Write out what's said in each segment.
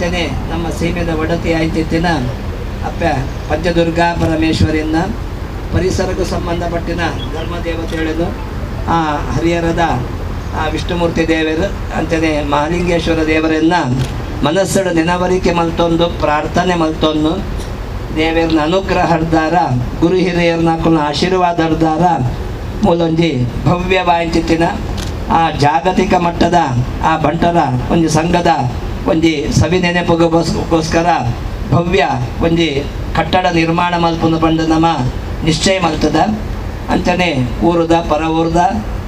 ಅಂಚನೆ ನಮ್ಮ ಸೀಮೆದ ಒಡತಿ ಆಯ್ತಿತ್ತಿನ ಅಪ್ಪ ಪಂಚದುರ್ಗಾ ಪರಮೇಶ್ವರಿಯನ್ನ, ಪರಿಸರಕ್ಕೂ ಸಂಬಂಧಪಟ್ಟಿನ ಧರ್ಮದೇವತೆಗಳನ್ನು, ಆ ಹರಿಹರದ ಆ ವಿಷ್ಣುಮೂರ್ತಿ ದೇವರು ಅಂಚನೆ ಮಹಾಲಿಂಗೇಶ್ವರ ದೇವರನ್ನ ಮನಸ್ಸು ನೆನವರಿಕೆ ಮಲ್ತೊಂದು ಪ್ರಾರ್ಥನೆ ಮಲ್ತೊಂದು ದೇವರನ್ನ ಅನುಗ್ರಹರ್ದಾರ, ಗುರು ಹಿರಿಯರನ್ನ ಆಶೀರ್ವಾದರ್ದಾರ ಮೂಲೊಂಜಿ ಭವ್ಯವಾಂಚಿತ್ತಿನ ಆ ಜಾಗತಿಕ ಮಟ್ಟದ ಆ ಬಂಟರ ಒಂಜಿ ಸಂಘದ ಒಂಜಿ ಸವಿ ನೆನಪುಗೋಸ್ಕರ ಭವ್ಯ ಒಂಜಿ ಕಟ್ಟಡ ನಿರ್ಮಾಣ ಮಲ್ಪುನ ಪಂಡ ನಮ್ಮ ನಿಶ್ಚಯ ಮಲ್ತದ. ಅಂಚನೆ ಊರುದ ಪರ ಊರುದ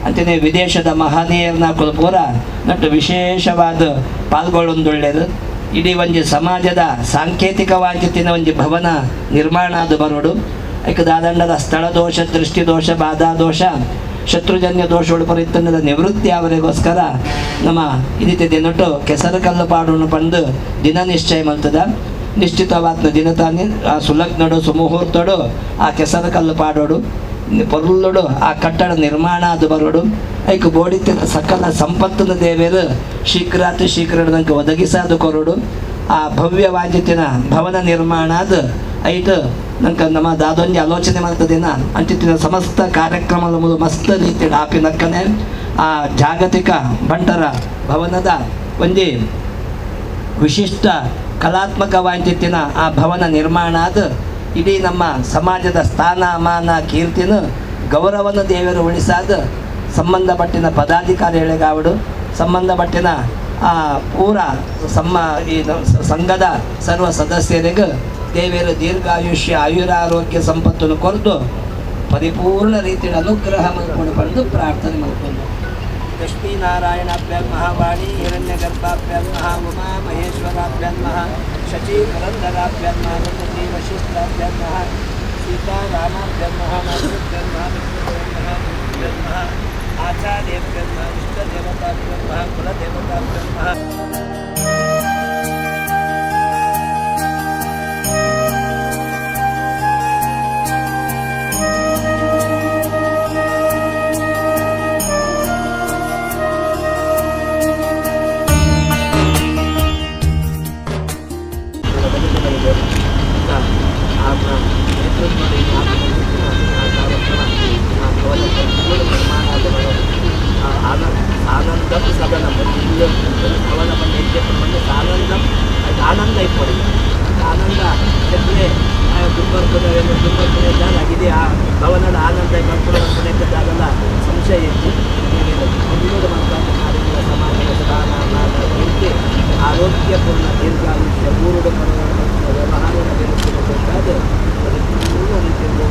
ಅಂಚನೆ ವಿದೇಶದ ಮಹನೀಯರನ್ನ ಪೂರ ನಟ್ಟು ವಿಶೇಷವಾದ ಪಾಲ್ಗೊಳ್ಳೊಂದೊಳ್ಳೆಯದು. ಇಡೀ ಒಂಜಿ ಸಮಾಜದ ಸಾಂಕೇತಿಕವಾಗಿತ್ತಿನ ಒಂಜಿ ಭವನ ನಿರ್ಮಾಣ ಅದು ಬರೋಡು. ಐಕದಾದಂಡದ ಸ್ಥಳ ದೋಷ, ದೃಷ್ಟಿ ದೋಷ, ಬಾಧಾ ದೋಷ, ಶತ್ರುಜನ್ಯ ದೋಷಗಳು ಪರಿತ್ತನ್ನದ ನಿವೃತ್ತಿ ಅವರಿಗೋಸ್ಕರ ನಮ್ಮ ಇದೀತಿ ದಿನಟ್ಟು ಕೆಸರು ಕಲ್ಲು ಪಾಡೋಣ ಬಂದು ದಿನ ನಿಶ್ಚಯ ಮಲ್ತದ. ನಿಶ್ಚಿತವಾದ ದಿನ ತಾನೇ ಆ ಸುಲಗ್ನಡು ಸುಮುಹೂರ್ತಡು ಆ ಕೆಸರು ಕಲ್ಲು ಪಾಡೋಡು ಪೊರ್ಲುಡು ಆ ಕಟ್ಟಡ ನಿರ್ಮಾಣ ಅದು ಬರೋಡು. ಐಕ್ ಬೋಡಿತ್ತಿನ ಸಕಲ ಸಂಪತ್ತಿನ ದೇವರು ಶೀಘ್ರಾತಿ ಶೀಘ್ರದಂಗೆ ಒದಗಿಸಾದು ಕೊರಡು. ಆ ಭವ್ಯವಾದ್ಯತಿನ ಭವನ ನಿರ್ಮಾಣ ಅದು ಐತು ನಂಗೆ ನಮ್ಮ ದಾದೊಂಜಿ ಆಲೋಚನೆ ಮಾಡ್ತದಿನ ಅಂಚಿತ್ತಿನ ಸಮಸ್ತ ಕಾರ್ಯಕ್ರಮದ ಮೂಲ ಮಸ್ತ್ ರೀತಿ ಆಪಿನಕ್ಕನೆ ಆ ಜಾಗತಿಕ ಬಂಟರ ಭವನದ ಒಂಜಿ ವಿಶಿಷ್ಟ ಕಲಾತ್ಮಕವಾಂಚಿತ್ತಿನ ಆ ಭವನ ನಿರ್ಮಾಣ ಅದು ಇಡೀ ನಮ್ಮ ಸಮಾಜದ ಸ್ಥಾನ ಮಾನ ಕೀರ್ತಿನ ಗೌರವನ ದೇವರು ಉಳಿಸಾದ ಸಂಬಂಧಪಟ್ಟಿನ ಪದಾಧಿಕಾರಿಗಳಿಗಾವಡು ಸಂಬಂಧಪಟ್ಟಿನ ಆ ಪೂರ ಸಮ್ಮ ಈ ಸಂಘದ ಸರ್ವ ಸದಸ್ಯರಿಗೆ ದೇವಿಯರ ದೀರ್ಘಾಯುಷ್ಯ ಆಯುರಾರೋಗ್ಯ ಸಂಪತ್ತನ್ನು ಕೊರತು ಪರಿಪೂರ್ಣ ರೀತಿಯ ಅನುಗ್ರಹ ಮಾಡಿಕೊಂಡು ಬಂದು ಪ್ರಾರ್ಥನೆ ಮಾಡಿಕೊಂಡು ಲಕ್ಷ್ಮೀನಾರಾಯಣಾಭ್ಯಾಂ ಮಹಾವಾಣಿ ಹಿರಣ್ಯಗರ್ಭಾಭ್ಯಾಂ ಮಹಾ ಉಮಾ ಮಹೇಶ್ವರಾಭ್ಯಾಂ ಮಹಾ ಶಚಿ ಪುರಂದರಾಭ್ಯಾಂ ಮಹಾ ರುಂಧತಿ ವಶಿಷ್ಠಾಭ್ಯಾಂ ಮಹಾ ಸೀತಾರಾಮಾಭ್ಯಾಂ ಮಹಾ ಮಾತೃಭ್ಯಾಂ ಮಹಾ ಮಿತ್ರಭ್ಯಾಂ ಮಹಾ ಗುರುಭ್ಯಾಂ ಮಹಾ ಆಚಾರ್ಯಭ್ಯಾಂ ಮಹಾ ಇಷ್ಟದೇವತಾಭ್ಯಾಂ ಮಹಾ ಕುಲದೇವತಾಭ್ಯಾಂ ಮಹಾ. ಆನಂದಂ ಸದನಂ ಭವನ ಆನಂದಂ ಆನಂದ ಇಪ್ಪಡಿ ಆನಂದ ಎದ್ರೆ ದುರ್ಬರ್ಕದ ದುರ್ಬರ್ಕದ ಆ ಭವನದ ಆನಂದ ಬರ್ಪುಣ ಸಂಶಯ ಇತ್ತು. ಸಮಾಜದ ಸ್ಥಾನ ಮಾನ ಕೀರ್ತಿ ಆರೋಗ್ಯಪೂರ್ಣ ದೀರ್ಘಾಯುಷ್ಯ ಊರುಡು ವ್ಯವಹಾರದ ಬೇಕಾದ ಪರಿಪೂರ್ಣ ರೀತಿಯಲ್ಲಿ.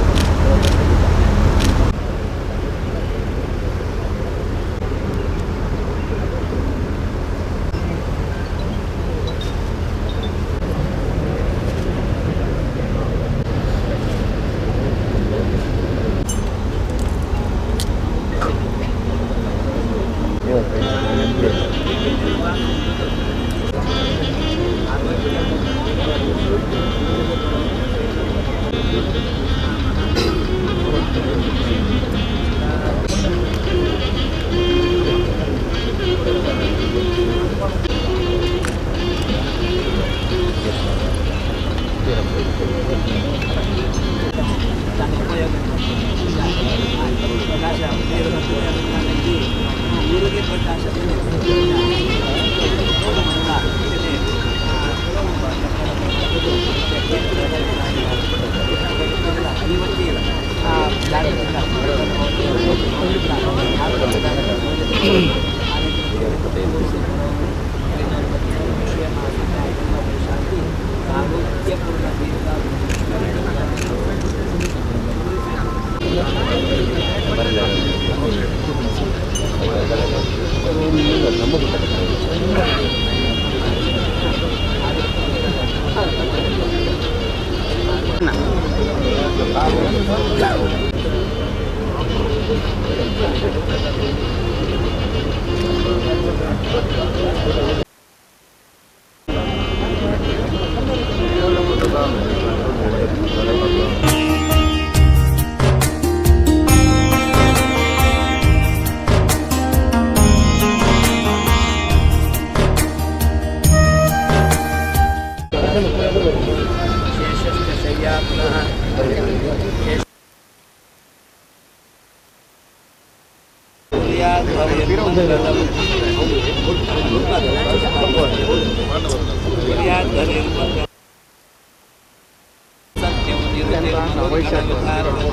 ಮಂಗಲಂ.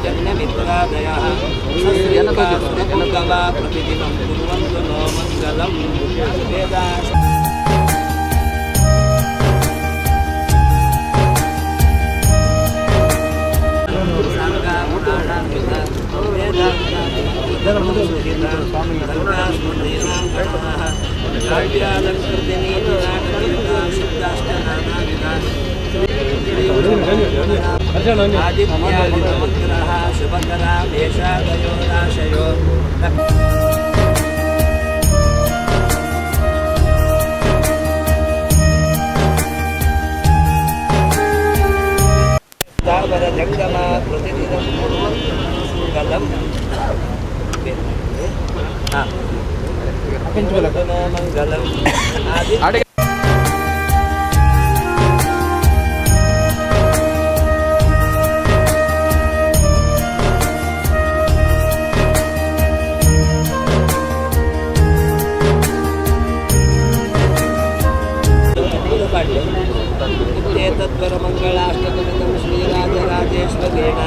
ಸತ್ಯಮಿತ್ರಾದಯಃ ಪ್ರತಿದಿನಂ ಕುರ್ವಂತು ನೋ ಮಂಗಲಂ. ವೇದ ಆದಿತ್ಯಾದಿನವಗ್ರಹ ಶುಭಕರ ಮೇಷಾದಯೋ ರಾಶಯೋ. ಸ್ಥಾವರ ಜಂಗಮ ಪ್ರತಿದಿನಂ ಕುರ್ವಂತು ಮಂಗಲಂ. ಮಂಗಲಂ. ಆದಿತ್ಯ तद्वरमङ्गलाष्टकमिदं श्रीराजराजेश्वरेण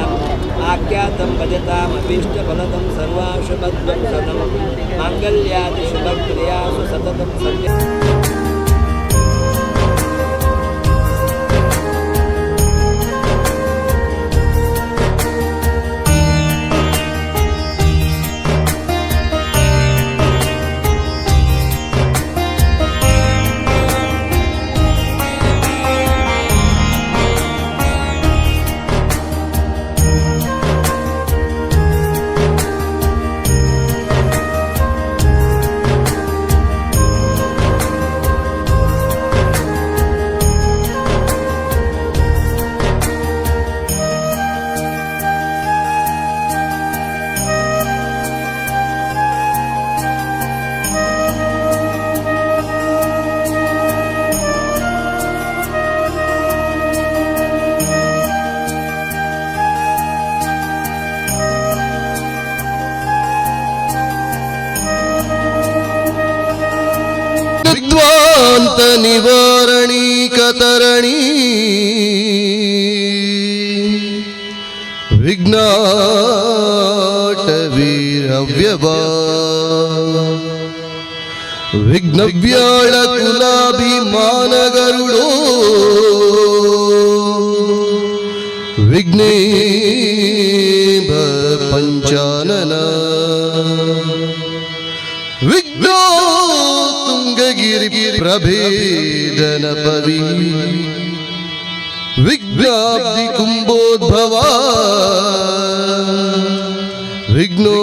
आख्यातं भजतामभीष्टफलदं सर्वाशुभध्वंसनं माङ्गल्यादिशुभक्रियासु सततं सत्य. ವಿದ್ವಾಂತ ನಿವಾರಣಿ ಕತರಣಿ ವಿಘ್ನಾಟ ವೀರವ್ಯವಾ ವಿಘ್ನವ್ಯಾಳ ಕುಲಾಭಿಮಾನ ಗರುಡೋ ವಿಘ್ನೇಭ ಪಂಚಾನನ ವಿಘ್ನೋ ತುಂಗಗಿರಿ ಪ್ರಭೇದನ ಪವಿ ವಿಘ್ನಾಬ್ಧಿ ಕುಂಭೋದ್ಭವ ವಿಘ್ನೋ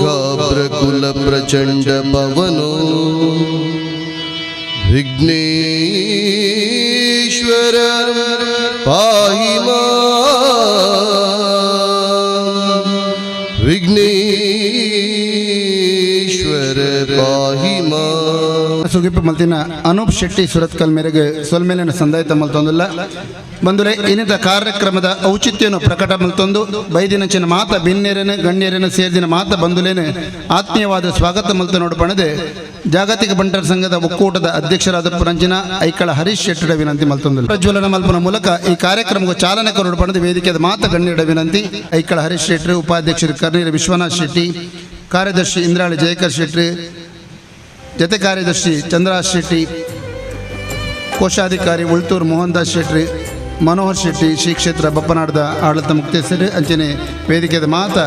ಗಾಬ್ರಕುಲ ಪ್ರಚಂಡ ಪವನೋ ವಿಘ್ನೇಶ್ವರ ಪಾಹಿ ಮಾಂ. ವಿಘ್ನೇಶ್ವರ ಪಾಹಿ ಮಾಂ. ಸುಗಿಪ್ಪ ಮಲ್ತಿನ ಅನೂಪ್ ಶೆಟ್ಟಿ ಸುರತ್ಕಲ್ ಮೇರೆಗೆ ಸೊಲ್ಮೇಲಿನ ಸಂದಾಯ ಮಲ್ತೊಂದಿಲ್ಲ. ಬಂದುರೆ ಇನ್ನಿತ ಕಾರ್ಯಕ್ರಮದ ಔಚಿತ್ಯನು ಪ್ರಕಟ ಮಲ್ತೊಂದು ಬೈದಿನಂಚಿನ ಮಾತ ಬಿನ್ನೇರನ ಗಣ್ಯರೇನ ಸೇರಿದಿನ ಮಾತ ಬಂದುಲೇನೆ ಆತ್ಮೀಯವಾದ ಸ್ವಾಗತ ಮಲ್ತ ನೋಡ್ಪಣದೆ ಜಾಗತಿಕ ಬಂಟರ ಸಂಘದ ಒಕ್ಕೂಟದ ಅಧ್ಯಕ್ಷರಾದ ಪುರಂಜಿನ ಐಕಳ ಹರೀಶ್ ಶೆಟ್ಟರ ವಿನಂತಿ ಮಲ್ತೊಂದಿಲ್ಲ. ಪ್ರಜ್ವಲನ ಮಲ್ಪನ ಮೂಲಕ ಈ ಕಾರ್ಯಕ್ರಮಕ್ಕೆ ಚಾಲನೆ ಕೊರಡುಪಣದ ವೇದಿಕೆಯ ಮಾತ ಗಣ್ಯರ ವಿನಂತಿ. ಐಕಳ ಹರೀಶ್ ಶೆಟ್ಟರು, ಉಪಾಧ್ಯಕ್ಷರು ಕರ್ನೀರ ವಿಶ್ವನಾಥ್ ಶೆಟ್ಟಿ, ಕಾರ್ಯದರ್ಶಿ ಇಂದ್ರಾಳಿ ಜಯಕರ್ ಶೆಟ್ಟಿ, ಜತೆ ಕಾರ್ಯದರ್ಶಿ ಚಂದ್ರಹಾಸ್ ಶೆಟ್ಟಿ, ಕೋಶಾಧಿಕಾರಿ ಉಳ್ತೂರು ಮೋಹನ್ ದಾಸ್ ಶೆಟ್ಟಿ, ಮನೋಹರ್ ಶೆಟ್ಟಿ, ಶ್ರೀ ಕ್ಷೇತ್ರ ಬಪ್ಪನಾಡದ ಆಡಳಿತ ಮುಕ್ತೇಸರು ಅಂಚನೆ ವೇದಿಕೆದ ಮಾತ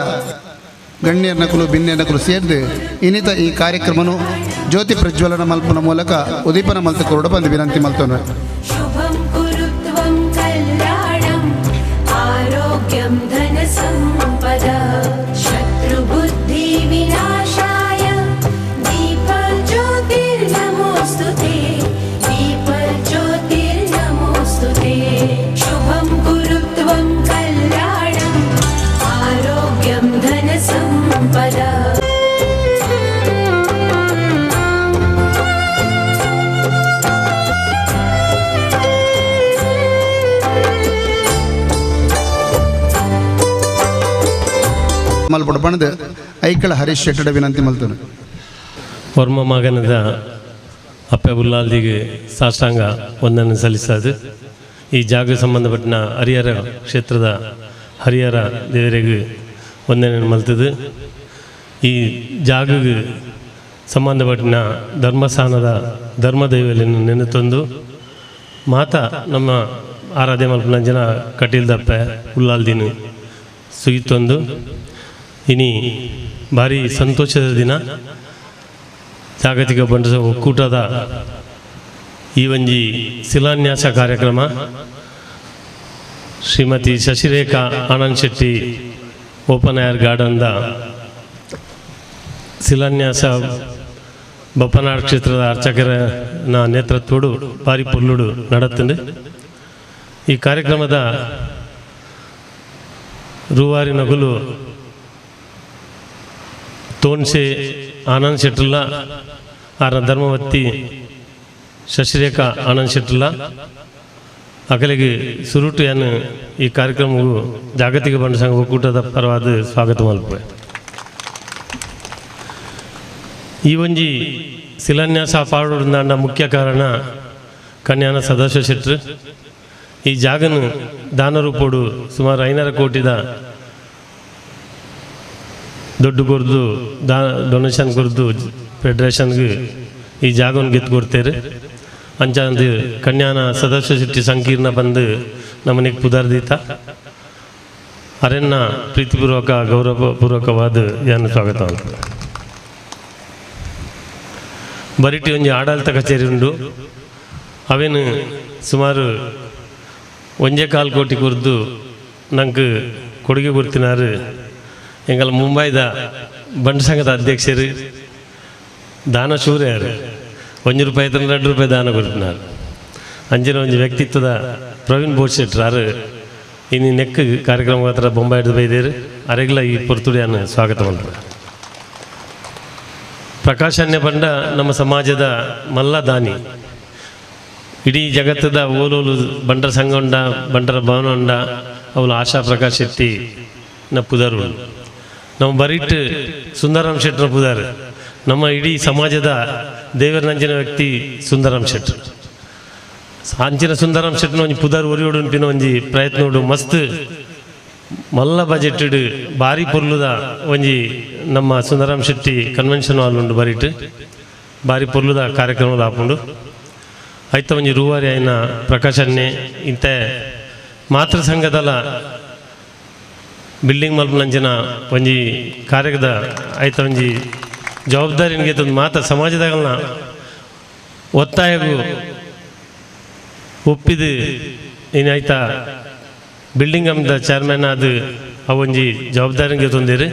ಗಣ್ಯರ ನಕಲು ಬಿನ್ಯರ ನಕಲು ಸೇರಿದು ಇನ್ನಿತ ಈ ಕಾರ್ಯಕ್ರಮನು ಜ್ಯೋತಿ ಪ್ರಜ್ವಲನ ಮಲ್ಪನ ಮೂಲಕ ಉದೀಪನ ಮಲ್ತ ಕೊರಡು ಬಂದು ವಿನಂತಿ ಮಲ್ತೋನು. शुभं कुरु त्वं कल्याणम् आरोग्यं धनसम्पदा शत्रुबुद्धिविनाशाय दीपज्योतिर्नमोऽस्तु ते दीपज्योतिर्नमोऽस्तु ते. शुभं कुरु त्वं कल्याणम् आरोग्यं धनसम्पदा. ಮಲ್ಪಡು ಪಣದು Aikala Harish ಶೆಟ್ಟಡ ವಿನಂತಿ ಮಲ್ತನು. ವರ್ಮ ಮಗನದ ಅಪ್ಪೆ ಉಲ್ಲಾಲ್ದಿಗೆ ಸಾಷ್ಟಾಂಗ ವಂದನೆ ಸಲ್ಲಿಸದು ಈ ಜಾಗ ಸಂಬಂಧಪಟ್ಟಿನ ಹರಿಹರ ಕ್ಷೇತ್ರದ ಹರಿಹರ ದೇವರಿಗೆ ವಂದನೆ ಮಲ್ತದು. ಈ ಜಾಗಗೆ ಸಂಬಂಧಪಟ್ಟಿನ ಧರ್ಮಸ್ಥಾನದ ಧರ್ಮದೈವలను ನೆನೆತಂದು ಮಾತಾ ನಮ್ಮ ಆರಾಧ್ಯ ಮಲ್ಪನ ಜನ ಕಟೀಲ್ದಪ್ಪೆ ಉಲ್ಲಾಲ್ದಿನ ಸುಗಿತೊಂದು ಇನಿ ಭಾರಿ ಸಂತೋಷದ ದಿನ. ಜಾಗತಿಕ ಬಂಟರ ಒಕ್ಕೂಟದ ಈ ಒಂಜಿ ಶಿಲಾನ್ಯಾಸ ಕಾರ್ಯಕ್ರಮ ಶ್ರೀಮತಿ ಶಶಿರೇಖಾ ಆನಂದ್ ಶೆಟ್ಟಿ ಓಪನ್ ಏರ್ ಗಾರ್ಡನ್ದ ಶಿಲಾನ್ಯಾಸ ಬಪ್ಪನಾಡ್ ಕ್ಷೇತ್ರದ ಅರ್ಚಕರನ ನೇತೃತ್ವಡು ಭಾರಿ ಪೊರ್ಲುಡು ನಡತ್ತಂಡು. ಈ ಕಾರ್ಯಕ್ರಮದ ರೂವಾರಿ ನಗುಲು ತೋನ್ಸೆ ಆನಂದ್ ಶೆಟ್ಟುಲ್ಲ ಆರ ಧರ್ಮವತಿ ಶಶಿರೇಖಾ ಆನಂದ್ ಶೆಟ್ಟುಲ್ಲ ಅಕಲಿಗೆ ಸುರುಟುಯನ್ನು ಈ ಕಾರ್ಯಕ್ರಮವು ಜಾಗತಿಕ ಬಂಡ ಸಂಘ ಒಕ್ಕೂಟದ ಪರವಾದ ಸ್ವಾಗತ ಮಲ್ಪೆ. ಈ ಒಂಜಿ ಶಿಲಾನ್ಯಾಸ ಪಾಡುವುದಾಂಡ ಮುಖ್ಯ ಕಾರಣ ಕನ್ಯಾನ ಸದಸ್ಯ ಶೆಟ್ಟರು ಈ ಜಾಗನು ದಾನರೂಪೋಡು ಸುಮಾರು 500 ಕೋಟಿದ ದೊಡ್ಡ ಕೊರ್ದು ಡೊನೇಷನ್ ಕೊರ್ದು ಫೆಡರೇಷನ್ಗೆ ಈ ಜಾಗವನ್ನು ಗೆದ್ದು ಕೊಡ್ತೇವೆ. ಅಂಚಾಂದು ಕನ್ಯಾನ ಸದಸ್ಯ ಶೆಟ್ಟಿ ಸಂಕೀರ್ಣ ಬಂದು ನಮ್ಮನಿಗೆ ಪುದರ್ದೀತ ಅರೆನ್ನ ಪ್ರೀತಿಪೂರ್ವಕ ಗೌರವಪೂರ್ವಕವಾದ ಏನು ಸ್ವಾಗತ. ಬರಿಟಿ ಒಂಜಿ ಆಡಳಿತ ಕಚೇರಿ ಉಂಡು, ಅವೇನು ಸುಮಾರು 1.25 ಕೋಟಿ ಕೊರ್ದು ನಂಗೆ ಕೊಡುಗೆ ಕೊಡ್ತಿನಾರು ಎಂಗಲ ಮುಂಬೈದ ಬಂಡ ಸಂಘದ ಅಧ್ಯಕ್ಷರು ದಾನಶೂರ್ಯರು 1 ರೂಪಾಯಿ 2 ರೂಪಾಯಿ ದಾನ ಕೊಡ್ತಿನಾರು. ಅಂಚಿನ ಒಂಜಿ ವ್ಯಕ್ತಿತ್ವದ ಪ್ರವೀಣ್ ಬೋಟ್ ಶೆಟ್ಟರು ಇನ್ನು ನೆಕ್ ಕಾರ್ಯಕ್ರಮ ಹತ್ರ ಬೊಂಬೈ ಹಿಡಿದು ಬೈದೇರು ಅರೆಗ್ಲ ಈ ಪೊರ್ತುಡಿಯನ್ನು ಸ್ವಾಗತ ಮಾಡ್ತಾರೆ. ಪ್ರಕಾಶ್ ಅನ್ಯ ಬಂಡ ನಮ್ಮ ಸಮಾಜದ ಮಲ್ಲ ದಾನಿ, ಇಡೀ ಜಗತ್ತದ ಓಲೋಲು ಬಂಡರ ಸಂಘ ಉಂಡ ಬಂಡರ ಭವನ ಉಂಡ ಅವಳು ಆಶಾ ಪ್ರಕಾಶ್ ಶೆಟ್ಟಿ ನ ಪುದರು, ನಮ್ಮ ಬರಿಟ್ ಸುಂದರಾಮ್ ಶೆಟ್ಟರ ಪುದಾರ್, ನಮ್ಮ ಇಡೀ ಸಮಾಜದ ದೇವರನಂಚಿನ ವ್ಯಕ್ತಿ ಸುಂದರಾಮ್ ಶೆಟ್ಟರು. ಅಂಚಿನ ಸುಂದರಾಮ್ ಶೆಟ್ಟನ ಒಂಜಿ ಪುದಾರ್ ಒರಿಯೋಡು ಒಂಜಿ ಪ್ರಯತ್ನ ಉಂಡು ಮಸ್ತ್ ಮಲ್ಲ ಬಜೆಟ್ ಭಾರಿ ಪೊರ್ಲುದ ಒಂಜಿ ನಮ್ಮ ಸುಂದರಾಮ್ ಶೆಟ್ಟಿ ಕನ್ವೆನ್ಷನ್ ಹಾಲ್ ಉಂಡು ಬರಿಟ್ ಭಾರಿ ಪೊರ್ಲುದ ಕಾರ್ಯಕ್ರಮದ ಆಪುಂಡು. ಐತ ಒಂಜಿ ರೂವಾರಿ ಆಯ್ನ ಪ್ರಕಾಶನ್ನೇ ಇಂತ ಮಾತೃ ಸಂಘದಲ ಬಿಲ್ಡಿಂಗ್ ಮಲ್ಪನಂಚಿನ ಒಂಜಿ ಕಾರ್ಯದ ಐತ ಒಂಜಿ ಜವಾಬ್ದಾರಿ ನಿಮಗೆ ಮಾತ್ರ ಸಮಾಜದಾಗಲ್ನ ಒತ್ತಾಯಗೂ ಒಪ್ಪಿದು ಏನಾಯ್ತಾ ಬಿಲ್ಡಿಂಗ್ ಅಮ್ದ ಚೇರ್ಮನ್ ಅದು ಅವೊಂಜಿ ಜವಾಬ್ದಾರಿಗೆ ತಂದಿರಿ.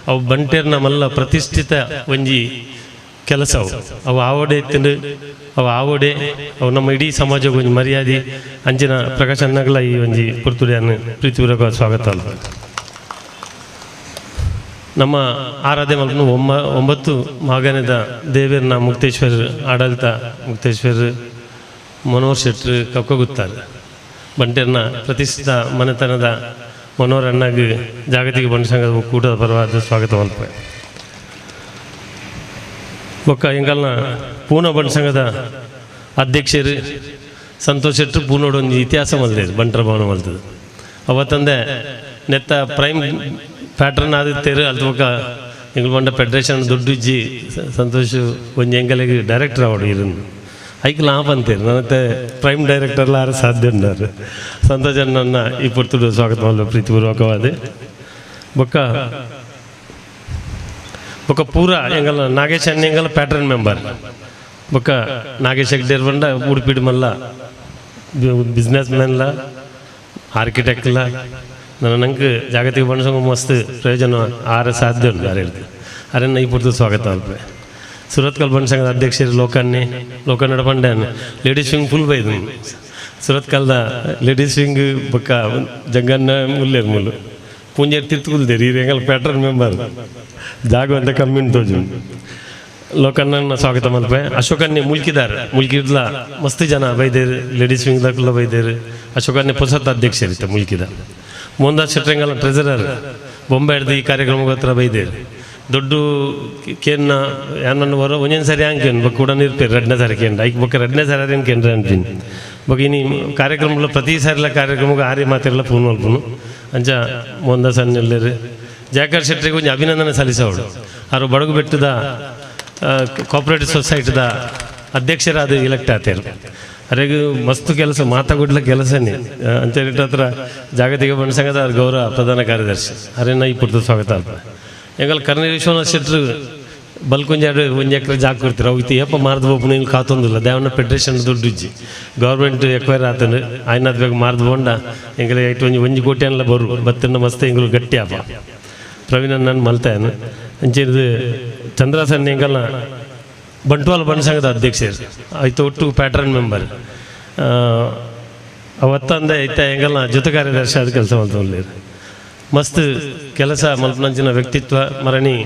ಅವು ಬಂಟೇರ್ನ ಮಲ್ಲ ಪ್ರತಿಷ್ಠಿತ ಒಂಜಿ ಕೆಲಸ ಅವು ಅವು ಆವಡೆ ತಿಂದು ಅವು ಆವಡೆ ಅವು ನಮ್ಮ ಇಡೀ ಸಮಾಜಕ್ಕೆ ಒಂಜಿ ಮರ್ಯಾದೆ. ಅಂಚಿನ ಪ್ರಕಾಶ್ ಅನ್ನಗಲ ಈ ಒಂಜಿ ಪುರ್ತುಡಿಯನ್ನು ಪ್ರೀತಿಪೂರ್ವಕ ಸ್ವಾಗತ ಅಲ್ಲ. ನಮ್ಮ ಆರಾಧ್ಯ ಮಲ್ಪನ 9 ಮಾಗನದ ದೇವೇರ್ನ ಮುಕ್ತೇಶ್ವರ ಆಡಳಿತ ಮುಕ್ತೇಶ್ವರ ಮನೋಹರ್ ಶೆಟ್ಟರು ಕಕ್ಕಗುತ್ತಾರೆ ಬಂಟೇರ್ನ ಪ್ರತಿಷ್ಠಿತ ಮನೆತನದ ಮನೋಹರ್ ಅಣ್ಣಗೆ ಜಾಗತಿಕ ಬಂಡ ಸಂಘದ ಒಕ್ಕೂಟದ ಪರವಾದ ಸ್ವಾಗತ ಮಲ್ಪ. ಬೊಕ್ಕ ಎಂಗಲ್ನ ಪೂನಾ ಬಂಡ ಸಂಘದ ಅಧ್ಯಕ್ಷರು ಸಂತೋಷ್ ಶೆಟ್ಟರು ಪೂನೋಡು ಒಂದು ಇತಿಹಾಸ ಮಲ್ದೇರು ಬಂಟರ ಭವನ ಮಲ್ತದೆ. ಅವತ್ತಂದೆ ನೆತ್ತ ಪ್ರೈಮ್ ಪ್ಯಾಟ್ರನ್ ಆದಿತ್ತೇರು ಅಲ್ಲಿ ಬೊಕ್ಕ ಎಂಗ್ಲ ಬಂಡ ಫೆಡರೇಷನ್ ದುಡ್ಡು ಇಜ್ಜಿ ಸಂತೋಷ್ ಒಂಜಿ ಎಂಗಲಿಗೆ ಡೈರೆಕ್ಟರ್ ಅವಡು ಇருந்து ಐಕ್ ಲಾಭ ಅಂತೀರಿ ನನ್ನತ್ತೆ ಪ್ರೈಮ್ ಡೈರೆಕ್ಟರ್ಲ ಯಾರು ಸಾಧ್ಯ ಉಂಡಾರು. ಸಂತೋಷ್ ಅಣ್ಣನ ಈ ಪುರ್ತುಡು ಸ್ವಾಗತ ಮಾಡಲು ಪ್ರೀತಿಪೂರ್ವಕವಾದ. ಬೊಕ್ಕ ಬೊಕ್ಕ ಪೂರ ಎಂಗಲ ನಾಗೇಶ್ ಅಣ್ಣ ಎಂಗಲ ಪ್ಯಾಟ್ರನ್ ಮೆಂಬರ್ ಬೊಕ್ಕ ನಾಗೇಶ್ ಹೆಗ್ಡೇರ್ ಬಂಡ ಉಡುಪಿಡು ಮಲ್ಲ ಬಿಸ್ನೆಸ್ ಮ್ಯಾನ್ಲ ಆರ್ಕಿಟೆಕ್ಟ್ಲ ನನ್ನ ನಂಗೆ ಜಾಗತಿಕ ಬಂಡ ಸಂಘ ಮಸ್ತ್ ಪ್ರಯೋಜನ ಆರ ಸಾಧ್ಯ ಉಂಟು ಯಾರು ಹೇಳ್ತೀವಿ ಅರೆನ್ನ ಈ ಪುರ್ತು ಸ್ವಾಗತ ಅಲ್ಪೆ. ಸುರತ್ಕಲ್ ಬಂಡ ಸಂಘದ ಅಧ್ಯಕ್ಷರು ಲೋಕನ್ನೇ ಲೋಕನ್ನಡ ಪಂಡ್ಯಾನ್ ladies wing full ಬೈದು ಸುರತ್ಕಲ್ದ ಲೇಡೀಸ್ ವಿಂಗ್ ಬೊಕ್ಕ ಜಂಗನ್ನ ಮುಲ್ಲೇರು ಮುಲ್ಲು ಪೂಂಜೇರು ತಿರ್ತುಕುಲ್ದೇರಿ ಈ ಎಂಗಲ್ ಪ್ಯಾಟ್ರನ್ ಮೆಂಬರ್ ಜಾಗ ಅಂತ ಕಮ್ಮಿ ತೋಜು. ಲೋಕನ್ನ ಸ್ವಾಗತ ಮಲ್ಪೆ. ಅಶೋಕನ್ನೇ ಮುಲ್ಕಿದಾರ್ ಮುಲ್ಕಿದ್ಲ ಮಸ್ತ್ ಜನ ಬೈದೇರು ಲೇಡೀಸ್ ವಿಂಗ್ ದಾಕುಲ್ಲ ಬೈದೇರು. ಅಶೋಕನ್ನೇ ಪೊಸತ್ ಅಧ್ಯಕ್ಷರಿತ್ತ ಮುಲ್ಕಿದ. ಮೋಹನ್ದಾಸ್ ಶೆಟ್ಟರಂಗಲ ಟ್ರೆಜರರ್ ಬೊಂಬೆ ಹಿಡ್ದು ಈ ಕಾರ್ಯಕ್ರಮಕ್ಕೆ ಹತ್ರ ಬೈದೇರು. ದೊಡ್ಡ ಕೇನ್ನ ಯಾನನ್ನು ಹೊರ ಒಂದೊಂದು ಸರಿ ಅಂಕೇನು ಬೊಕ್ಕ ಕೂಡ ನಿರ್ಪೇರು ರಡ್ನೇ ಸಾರಿ ಕೇಂದ್ರ ಐಕ್ ಬೊಕ್ಕ ರಡ್ನೇ ಸಾರಿ ಅದೇನು ಕೇಂದ್ರ ಅನ್ಪಿನಿ ಬೊಕ್ಕ ಇನಿ ಕಾರ್ಯಕ್ರಮಲ ಪ್ರತಿ ಸಾರಿಲ ಕಾರ್ಯಕ್ರಮಕ್ಕೆ ಆರ್ಯ ಮಾತಿರಲ್ಲ ಫೋನ್ ಮಲ್ಪುನು ಅಂಚ ಮೊಂದ ಸಣ್ಣೆಲ್ಲರು ಜಯಕರ್ ಶೆಟ್ಟರಿಗೆ ಒಂಜಿ ಅಭಿನಂದನೆ ಸಲ್ಲಿಸೋಡು ಆರು ಬಡಗು ಬೆಟ್ಟದ ಕೋಪರೇಟಿವ್ ಸೊಸೈಟಿದ ಅಧ್ಯಕ್ಷರಾದ ಎಲೆಕ್ಟ್ ಆತೇರು ಅರೆಗೂ ಮಸ್ತ್ ಕೆಲಸ ಮಾತಾಗುಡ್ಲ ಕೆಲಸನೇ ಅಂಚೆ ಹತ್ರ ಜಾಗತಿಕ ಬಣ್ಣ ಸಂಘದ ಗೌರವ ಪ್ರಧಾನ ಕಾರ್ಯದರ್ಶಿ ಅರೇನ ಈ ಪುಟ್ಟ ಸ್ವಾಗತ ಅಲ್ಪ ಎಂಗಲ್ ಕರ್ನ ವಿಶ್ವನಾಥ್ ಶೆಟ್ಟರು ಬಲ್ಕೊಂಜಾಡು ಒಂದು ಎಕರೆ ಜಾಗ ಕೊಡ್ತೀರ ಅವು ಏಪ ಮಾರ್ದು ಬೋಪು ನೀನು ಕಾತೊಂದಿಲ್ಲ ದೇವನ ಫೆಡರೇಷನ್ ದುಡ್ಡು ಇಜ್ಜಿ ಗೌರ್ಮೆಂಟ್ ಎಕ್ವೈರ್ ಆತನು ಆಯ್ನಾದ್ ಬೇಗ ಮಾರ್ದು ಬೋಂಡ ಎಂಗಲ ಐಟ್ ಒಂಜಿ ಒಂಜಿ ಕೋಟಿ ಅನ್ಲ ಬರು ಬತ್ತನ್ನ ಮಸ್ತ್ ಎಂಗಳು ಗಟ್ಟಿ ಆಪ ಪ್ರವೀಣ್ ನಾನು ಮಲ್ತಾಯನು ಅಂಚೆ ಚಂದ್ರಾಸನ್ ಎಂಗಲ್ನ ಬಂಟ್ವಾಳ ಬಣ್ಣ ಸಂಘದ ಅಧ್ಯಕ್ಷರು ಆಯ್ತು ಒಟ್ಟು ಪ್ಯಾಟ್ರನ್ ಮೆಂಬರ್ ಅವತ್ತಂದೆ ಐತ ಎಂಗಲ್ನ ಜೊತೆ ಕಾರ್ಯದರ್ಶಿ ಆದ ಕೆಲಸ ಮಲ್ತೊಂದಿರು ಮಸ್ತ್ ಕೆಲಸ ಮಲ್ಪನಂಚಿನ ವ್ಯಕ್ತಿತ್ವ ಮರಣಿ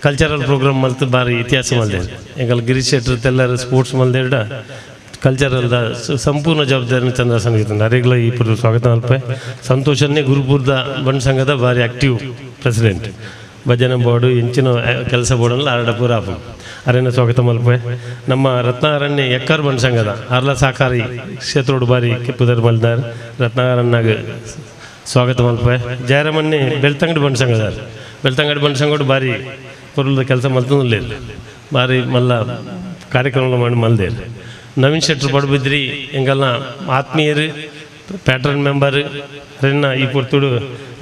ಕಲ್ಚರಲ್ ಪ್ರೋಗ್ರಾಮ್ ಮಲ್ತು ಬಾರಿ ಇತಿಹಾಸ ಮಲ್ದೇರು ಎಂಗಲ್ ಗಿರೀಶ್ ಶೆಟ್ಟರ್ ತೆಲ್ಲರು ಸ್ಪೋರ್ಟ್ಸ್ ಮಲ್ದೇರ್ಡ ಕಲ್ಚರಲ್ದ ಸಂಪೂರ್ಣ ಜವಾಬ್ದಾರಿನ ಚಂದ್ರಸನ್ ಅರೆಗ್ಲ ಈ ಪುರ ಸ್ವಾಗತ ಮಲ್ಪೆ ಸಂತೋಷನ್ನೇ ಗುರುಪುರದ ಬಣ್ಣ ಸಂಘದ ಭಾರಿ ಆಕ್ಟಿವ್ ಪ್ರೆಸಿಡೆಂಟ್ ಭಜನೆ ಬೋರ್ಡು ಎಂಚಿನ ಕೆಲಸ ಬೋರ್ಡಲ್ಲ ಆರಡ ಪೂರ ಆಪು ಅರೇನ ಸ್ವಾಗತ ಮಲ್ಪೆ ನಮ್ಮ ರತ್ನಾರಣ್ಯ ಎಕ್ಕರ್ ಬಣ್ಣ ಸಂಘದ ಅರ್ಲ ಸಹಕಾರಿ ಕ್ಷೇತ್ರೋಡು ಬಾರಿ ಕೆಪ್ಪುದರ್ ಮಲ್ದಾರ್ ರತ್ನಾರಣ್ಣಾಗ ಸ್ವಾಗತ ಮಲ್ಪೆ ಜಯರಾಮನ್ನೇ ಬೆಳ್ತಂಗಡಿ ಬಣ್ಣ ಸಂಘದಾರ್ ಬೆಳ್ತಂಗಡಿ ಬಣ್ಣ ಸಂಘಡು ಬಾರಿ ಪೊರುಲದ ಕೆಲಸ ಮಲ್ತೊಂದಿಲ್ಲ ಬಾರಿ ಮಲ್ಲ ಕಾರ್ಯಕ್ರಮ ಮಾಡಿ ಮಲ್ದೇರು ನವೀನ್ ಶೆಟ್ಟರು ಪಡ್ಬಿದ್ರಿ ಎಂಗಲ್ನ ಆತ್ಮೀಯರು ಪ್ಯಾಟ್ರನ್ ಮೆಂಬರ್ ಅರೇನ ಈ ಪೊರ್ತುಡು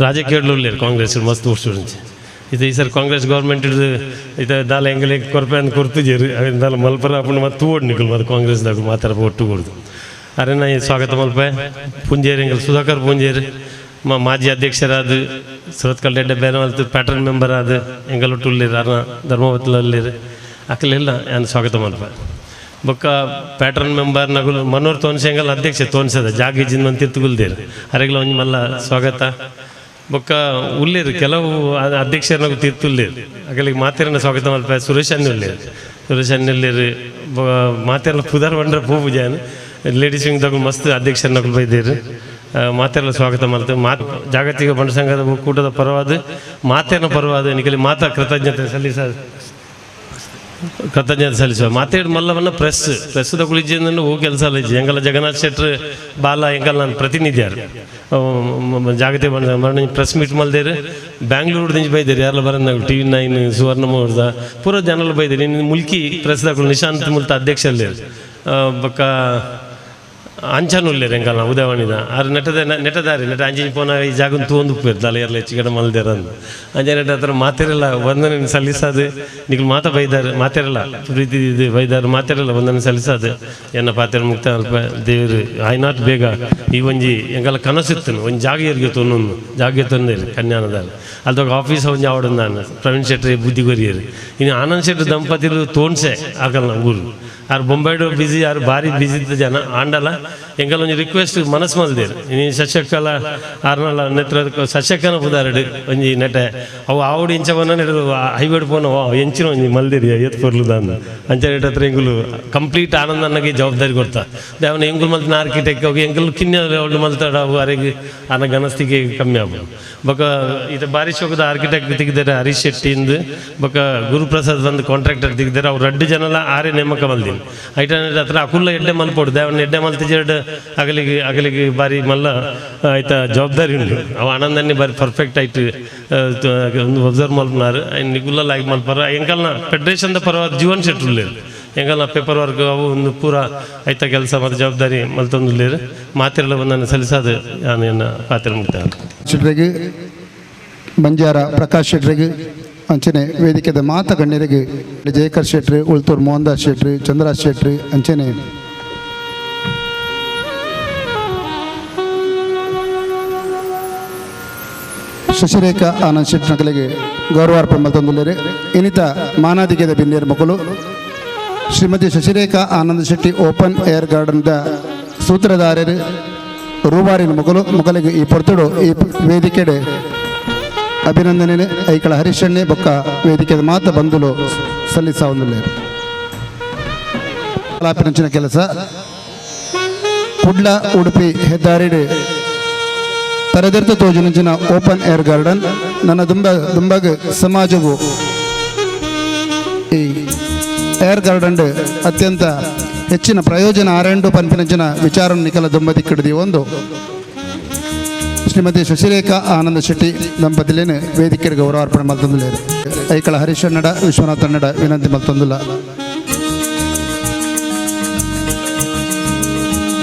ರಾಜಕೀಯ ಕಾಂಗ್ರೆಸ್ ಮಸ್ತ್ ಸ್ಟೂಡೆಂಟ್ಸ್ ಇದು ಈ ಸರ್ ಕಾಂಗ್ರೆಸ್ ಗೌರ್ಮೆಂಟ್ ಹಿಡಿದು ಇದು ದಾಲ ಎಂಗಲೆ ಕೊರ್ಪೆ ಅಂತ ಕೊರ್ತಿದ್ದೀರಿ ದಾಲ ಮಲ್ಪರ ಅಪ್ಪನ ಮತ್ತು ತೂವಡ್ ನಿಕಲ್ ಮತ್ತು ಕಾಂಗ್ರೆಸ್ದಾಗ ಮಾತಾಡ ಒಟ್ಟು ಕೊಡ್ದು ಅರೇನ ಈ ಸ್ವಾಗತ ಮಲ್ಪೆ ಪುಂಜೇರಿ ಎಂಗಲ್ ಸುಧಾಕರ್ ಪುಂಜೇರಿ ಮಾಜಿ ಅಧ್ಯಕ್ಷರಾದ ಸುರತ್ಕಲ್ ರೆಡ್ಡ ಬೇನವಲ್ತು ಪ್ಯಾಟ್ರನ್ ಮೆಂಬರ್ ಆದ ಎಂಗಲ್ ಒಟ್ಟು ಅರ್ನ ಧರ್ಮವತ್ಲಲ್ಲಿರು ಅಕ್ಕಲೆಲ್ಲ ನಾನು ಸ್ವಾಗತ ಮಲ್ಪೆ ಬೊಕ್ಕ pattern member ನಗುಲು Manor Tonse angle ಅಧ್ಯಕ್ಷ ತೋನ್ಸದ ಜಾಗ ಇಜ್ಜಿನ ಮಂದಿ ತಿರ್ತುಗುಲ್ದೇರು ಅರೆಗ್ಲ ಒಂಜಿ ಮಲ್ಲ ಸ್ವಾಗತ ಬೊಕ್ಕ ಉಳ್ಳೇರು ಕೆಲವು ಅಧ್ಯಕ್ಷರನ್ನ ತೀರ್ತುಲ್ಲೇರು ಅಗಲಿಗೆ ಮಾತೇರನ್ನ ಸ್ವಾಗತ ಮಲ್ಪ ಸುರೇಶ್ ಅನ್ನ ಉಳ್ಳೇರು ಸುರೇಶ್ ಅನ್ನುಳ್ಳೇರು ಮಾತೇರನ್ನ ಪುದಾರ್ ಬಂಡ್ರೆ ಪೂ ಪೂಜಾನ್ ಲೇಡೀಸ್ ವಿಂಗ್ ತಗೊಂಡು ಮಸ್ತ್ ಅಧ್ಯಕ್ಷರನ್ನ ಬೈದೇರು ಮಾತೆಲ್ಲ ಸ್ವಾಗತ ಮಲ್ತು ಮಾತು ಜಾಗತಿಕ ಬಣ್ಣ ಸಂಘದ ಒಕ್ಕೂಟದ ಪರವಾದ ಮಾತೇನ ಪರವಾದ ನಿಕಲಿ ಮಾತಾ ಕೃತಜ್ಞತೆ ಸಲ್ಲಿಸ ಕೃತಜ್ಞತೆ ಸಲ್ಲಿಸುವ ಮಾತೇಡು ಮಲ್ಲವನ್ನ ಪ್ರೆಸ್ ಪ್ರೆಸ್ದ ಕುಳಿಜಿಂದ ಹೋಗಿ ಕೆಲಸ ಅಲ್ಲ ಇಜ್ಜಿ ಎಂಗಲ್ಲ ಜಗನ್ನಾಥ್ ಶೆಟ್ರು ಬಾಲ ಎಂಗಲ್ಲ ನಾನು ಪ್ರತಿನಿಧಿಯಾರು ಜಾಗತಿಕ ಬಣ್ಣ ಪ್ರೆಸ್ ಮೀಟ್ ಮಲ್ದೇರು ಬ್ಯಾಂಗ್ಳೂರು ದಿಂಜಿ ಬೈದೇರು ಯಾರೆಲ್ಲ ಬರಂದ TV9 ಸುವರ್ಣ ಮೋರ್ದ ಪೂರ ಜನಲ್ಲ ಬೈದೇರು ಇನ್ನು ಮುಲ್ಕಿ ಪ್ರೆಸ್ದಾಕುಳು ನಿಶಾಂತ್ ಮುಲ್ತ ಅಧ್ಯಕ್ಷ ಅಲ್ಲೇರು ಬೊಕ್ಕ ಅಂಚನ್ ಉಲ್ಲೇರು ಎಂಕಲ್ನ ಉದಯವಾಣಿದ ಆರು ನೆಟದ ನೆಟದಾರಿ ನೆಟ ಅಂಚಿನ ಪೋನ ಈ ಜಾಗನ್ ತೂವೊಂದು ಉಪ್ಪೇರು ದಾಲ ಎರ್ಲ ಹೆಚ್ಚು ಕಡೆ ಮಲ್ದೇರ ಅಂದ್ ಅಂಚ ನೆಟ ಹತ್ರ ಮಾತಿರಲ್ಲ ವಂದನೆ ಸಲ್ಲಿಸಾದು ನಿಕ್ಲು ಮಾತ ಬೈದಾರು ಮಾತಿರಲ್ಲ ಪ್ರೀತಿ ಇದು ಬೈದಾರು ಮಾತಿರಲ್ಲ ವಂದನೆ ಸಲ್ಲಿಸಾದು ಎನ್ನ ಪಾತ್ರ ಮುಕ್ತ ಅಲ್ಪ ದೇವರು ಆಯ್ನಾಟ್ ಬೇಗ ಈ ಒಂಜಿ ಎಂಕಲ್ಲ ಕನಸಿತ್ತನು ಒಂಜಿ ಜಾಗ ಎರ್ಗೆ ತೊನ್ನೊಂದು ಜಾಗ ತೊಂದರೆ ಕನ್ಯಾನದಾರ ಅಲ್ದೊಗ ಆಫೀಸ್ ಒಂಜಿ ಆವಡ ನಾನು ಪ್ರವೀಣ್ ಶೆಟ್ಟಿ ಬುದ್ಧಿ ಕೊರಿಯರು ಇನ್ನು ಆನಂದ್ ಶೆಟ್ಟಿ ದಂಪತಿರು ತೋನ್ಸೆ ಆಗಲ್ಲ ಊರು ಆರು ಬೊಂಬೈಡು ಬಿಸಿ ಆರು ಭಾರಿ ಬಿಸಿ ಇದ್ದ ಜನ ಆಂಡಲ ಎಂಕಲ್ ಒಂಜಿ ರಿಕ್ವೆಸ್ಟ್ ಮನಸ್ಸು ಮಲ್ದೇರು ಇನಿ ಸಶಕ್ಕಲ ಆರ್ನಲ ನೆತ್ರ ಸಶಕ್ಕನ ಪುದಾರಡು ಒಂಜಿ ನೆಟೆ ಅವು ಆವುಡು ಇಂಚ ಬನ್ನ ನೆಡು ಹೈವೇಡ್ ಪೋನ ಎಂಚಿನ ಒಂಜಿ ಮಲ್ದಿರಿ ಎತ್ ಪೊರ್ಲು ದಾಂದು ಅಂಚ ನೆಟ್ ಹತ್ರ ಎಂಗುಲು ಕಂಪ್ಲೀಟ್ ಆನಂದ ಅನ್ನಗೆ ಜವಾಬ್ದಾರಿ ಕೊಡ್ತಾ ಅವನ ಎಂಗುಲು ಮಲ್ತಿನ ಆರ್ಕಿಟೆಕ್ಟ್ ಹೋಗಿ ಎಂಗುಲು ಕಿನ್ಯ ಅವಳು ಮಲ್ತಾಡ ಅವು ಅರೆಗೆ ಆನ ಗನಸ್ತಿಗೆ ಕಮ್ಮಿ ಆಗ್ಬೋದು ಬೊಕ ಇದು ಬಾರಿ ಶೋಕದ ಆರ್ಕಿಟೆಕ್ಟ್ ತೆಗ್ದಾರೆ ಹರೀಶ್ ಶೆಟ್ಟಿಂದು ಬೊಕ ಗುರುಪ್ರಸಾದ್ ಬಂದು ಕಾಂಟ್ರಾಕ್ಟರ್ ತೆಗ್ದಾರೆ ಅವ್ರು ರಡ್ಡು ಜನಲ ಆರೇ ನೇಮಕ ಮಲ್ದಿನಿ ಐಟ ಹತ್ರ ಅಕುಲ್ಲ ಎಡ್ಡೆ ಮಲ್ಪೋಡು ದೇವನ ಎಡ್ಡೆ ಮಲ್ತಿಜೆರಡು ಅಗಲಿಗೆ ಅಗಲಿಗೆ ಬಾರಿ ಮಲ್ಲ ಆಯ್ತಾ ಜವಾಬ್ದಾರಿ ಉಂಟು ಅವ ಆನಂದನ್ನೇ ಬಾರಿ ಪರ್ಫೆಕ್ಟ್ ಆಯ್ತು ಒಂದು ಒಬ್ಸರ್ವ್ ಮಲ್ಪನಾರು ನಿಗುಲ್ಲ ಲಾಗಿ ಮಲ್ಪಾರ ಎಂಕಲ್ನ ಫೆಡರೇಷನ್ದ ಪರವಾದ ಜೀವನ್ ಶೆಟ್ರು ಉಳ್ಳೇರು ಎಂಕಲ್ನ ಪೇಪರ್ ವರ್ಕ್ ಅವು ಒಂದು ಪೂರ ಆಯ್ತಾ ಕೆಲಸ ಮತ್ತು ಜವಾಬ್ದಾರಿ ಮಲ್ತೊಂದುಳ್ಳೇರು ಮಾತಿರಲ್ಲ ಒಂದನ್ನು ಸಲ್ಲಿಸಾದು ನಾನು ಎನ್ನ ಪಾತ್ರ ಮುಗ್ತಾನೆ ಶೆಟ್ರಿಗೆ ಬಂಜಾರ ಪ್ರಕಾಶ್ ಶೆಟ್ರಿಗೆ ಅಂಚನೆ ವೇದಿಕೆದ ಮಾತ ಗಣ್ಯರಿಗೆ ಜಯಕರ್ ಶೆಟ್ರಿ ಉಳ್ತೂರು ಮೋಹನ್ದಾಸ್ ಶೆಟ್ರಿ ಚಂದ್ರರಾಜ್ ಶೆಟ್ರಿ ಅಂಚನೆ ಶಶಿರೇಖಾ ಆನಂದ್ ಶೆಟ್ಟಿ ನಕಲಿಗೆ ಗೌರವಾರ್ಪಣೆ ಮಲ್ತೊಂದುಲ್ಲೇರು ಇನ್ನಿತ ಮಾನಾದಿಗೆದ ಬಿನ್ನೇರು ಮಕ್ಕಳು Shrimati Shashirekha Anand Shetty open air ಗಾರ್ಡನ್ದ ಸೂತ್ರಧಾರರು ರೂಬಾರಿನ ಮಕ್ಕಳು ಮಕ್ಕಳಿಗೆ ಈ ಪೊರ್ತುಡು ಈ ವೇದಿಕೆಡೆ ಅಭಿನಂದನೆ ಐಕಳ ಹರಿಶಣ್ಣೆ ಬೊಕ್ಕ ವೇದಿಕೆದ ಮಾತ ಬಂಧುಲು ಸಲ್ಲಿಸಾವಂದುಲ್ಲೇರು ಕಲಾಪಿನಂಚಿನ ಕೆಲಸ Kudla Udupi ಹೆದ್ದಾರಿಡು ತರದೆರ್ತ ತೋಜುನಂಚಿನ open air garden ನನ್ನ ದುಂಬ ದುಂಬಾಗ ಸಮಾಜವು ಏರ್ ಗಾರ್ಡನ್ ಅತ್ಯಂತ ಹೆಚ್ಚಿನ ಪ್ರಯೋಜನ ಆರೆಂಡು ಪನ್ಪಿನಂಚಿನ ವಿಚಾರ ನಿಕಲ ದಂಪತಿ ಒಂದು ಶ್ರೀಮತಿ ಶಶಿರೇಖಾ ಆನಂದ ಶೆಟ್ಟಿ ದಂಪತಿಲೇನು ವೇದಿಕೆ ಗೌರವಾರ್ಪಣೆ ಮಲ್ತೊಂದುಲ್ಲೆರ್. ಐಕಳ ಹರೀಶಣ್ಣಡ ವಿಶ್ವನಾಥಣ್ಣಡ ವಿನಂತಿ ಮಲ್ತೊಂದುಲ್ಲ.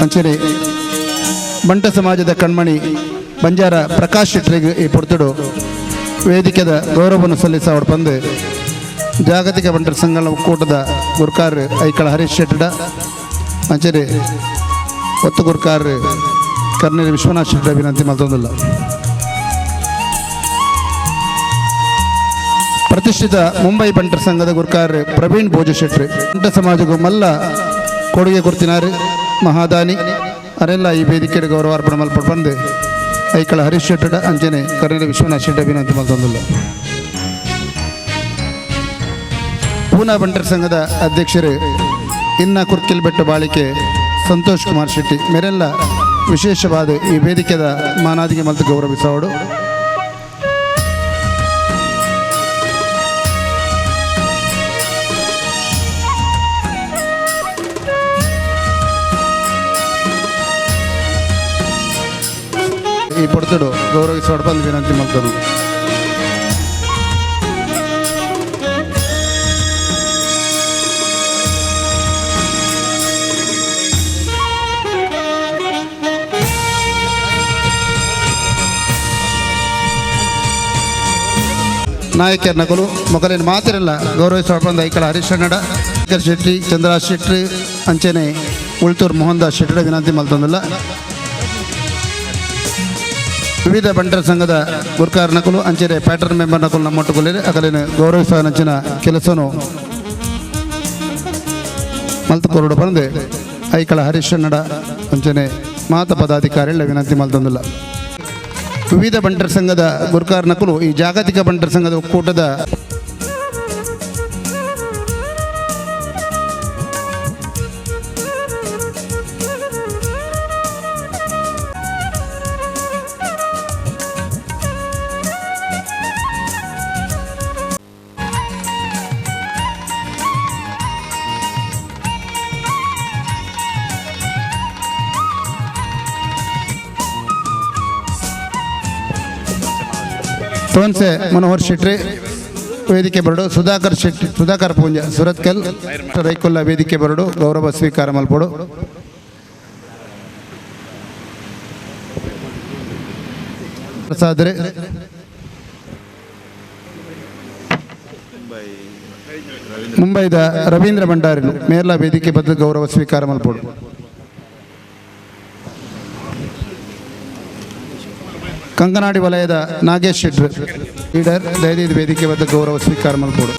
ಅಂಚನೆ ಬಂಟ ಸಮಾಜದ ಕಣ್ಮಣಿ ಬಂಜಾರ ಪ್ರಕಾಶ್ ಶೆಟ್ಟರಿಗೆ ಈ ಪೊರ್ತುಡು ವೇದಿಕೆದ ಗೌರವವನ್ನು ಸಲ್ಲಿಸ ಬಂದು ಜಾಗತಿಕ ಬಂಟರ ಸಂಘ ಒಕ್ಕೂಟದ ಗುರ್ಕಾರ್ ಐಕಳ ಹರೀಶ್ ಶೆಟ್ಟಡ ಅಂಚನೆ ಒತ್ತು ಗುರ್ಕಾರ್ ಕರ್ನೇರಿ ವಿಶ್ವನಾಥ್ ಶೆಟ್ಟರ ವಿನಂತಿ ಮಲ್ತೊಂದುಲ್ಲ. ಪ್ರತಿಷ್ಠಿತ ಮುಂಬೈ ಬಂಟರ ಸಂಘದ ಗುರ್ಕಾರ್ ಪ್ರವೀಣ್ ಭೋಜ ಶೆಟ್ರು ಬಂಟ ಸಮಾಜಕ್ಕೂ ಮಲ್ಲ ಕೊಡುಗೆ ಕೊಡ್ತಿನಾರು ಮಹಾದಾನಿ ಅರೆಲ್ಲ ಈ ವೇದಿಕೆಗೆ ಗೌರವಾರ್ಪಣೆ ಮಲ್ಪಡ್ ಬಂದು ಐಕಳ ಹರೀಶ್ ಶೆಟ್ಟಡ ಅಂಚನೆ ಕರ್ನೇರಿ ವಿಶ್ವನಾಥ್ ಶೆಟ್ಟರ ವಿನಂತಿ ಮಲ್ತೊಂದುಲ್ಲ. ಪೂನಾ ಬಂಟರ ಸಂಘದ ಅಧ್ಯಕ್ಷರು ಇನ್ನ ಕುರ್ಕಿಲ್ಬೆಟ್ಟು ಬಾಳಿಕೆ ಸಂತೋಷ್ ಕುಮಾರ್ ಶೆಟ್ಟಿ ಮೇರೆಲ್ಲ ವಿಶೇಷವಾದ ಈ ವೇದಿಕೆದ ಮಾನಾದಿಗೆ ಮಲ್ತು ಗೌರವಿಸೋಡು. ಈ ಪೊರ್ತುಡು ಗೌರವಿಸೋಡು ಬಂದು ವಿನಂತಿ ಮಲ್ತನು. ನಾಯಕರ ನಕಲು ಮೊಗಲಿನ ಮಾತಿರಲ್ಲ ಗೌರವಿಸುವ ಬಂದ ಐಕಳ ಹರೀಶ್ ಕನ್ನಡ ಶೆಟ್ಟಿ ಚಂದ್ರರಾಜ್ ಶೆಟ್ಟಿ ಅಂಚನೆ ಉಳ್ತೂರು ಮೋಹನ್ ದಾಸ್ ಶೆಟ್ಟರ ವಿನಂತಿ ಮಲ್ತೊಂದುಲ್ಲ. ವಿವಿಧ ಬಂಟರ ಸಂಘದ ಗುರ್ಕಾರ ನಕಲು ಅಂಚನೆ ಪ್ಯಾಟರ್ನ್ ಮೆಂಬರ್ ನಕಲು ನಮ್ಮೊಟ್ಟುಕೊಳ್ಳಿ ಅಕಲಿನ ಗೌರವಿಸುವ ನಂಚಿನ ಕೆಲಸನು ಮಲ್ತು ಕೊರಡು ಬಂದು ಐಕಳ ಹರೀಶ್ ಕನ್ನಡ ಅಂಚನೆ ಮಾತ ಪದಾಧಿಕಾರಿಗಳ ವಿನಂತಿ ಮಲ್ತೊಂದುಲ್ಲ. ವಿವಿಧ ಬಂಟರ ಸಂಘದ ಗುರ್ಕಾರ ನಕಲು ಈ ಜಾಗತಿಕ ಬಂಟರ ಸಂಘದ ಒಕ್ಕೂಟದ ತೋನ್ಸೆ ಮನೋಹರ್ ಶೆಟ್ಟಿ ವೇದಿಕೆ ಬರಡು, ಸುಧಾಕರ್ ಶೆಟ್ಟಿ ಸುಧಾಕರ್ ಪೂಂಜ ಸುರತ್ಕಲ್ ರೈಕೊಲ್ಲ ವೇದಿಕೆ ಬರಡು ಗೌರವ ಸ್ವೀಕಾರ ಮಲ್ಪಡು. ಪ್ರಸಾದ್ರೆ ಮುಂಬೈದ ರವೀಂದ್ರ ಭಂಡಾರಿಲು ಮೇರ್ಲಾ ವೇದಿಕೆ ಬದ್ದು ಗೌರವ ಸ್ವೀಕಾರ ಮಲ್ಪಡು. ಕಂಕನಾಡಿ ವಲಯದ ನಾಗೇಶ್ ಶೆಟ್ರು ಲೀಡರ್ ದಯದೀದ್ ವೇದಿಕೆ ಬದ್ದ ಗೌರವ ಸ್ವೀಕಾರ ಮಲ್ಪಡು.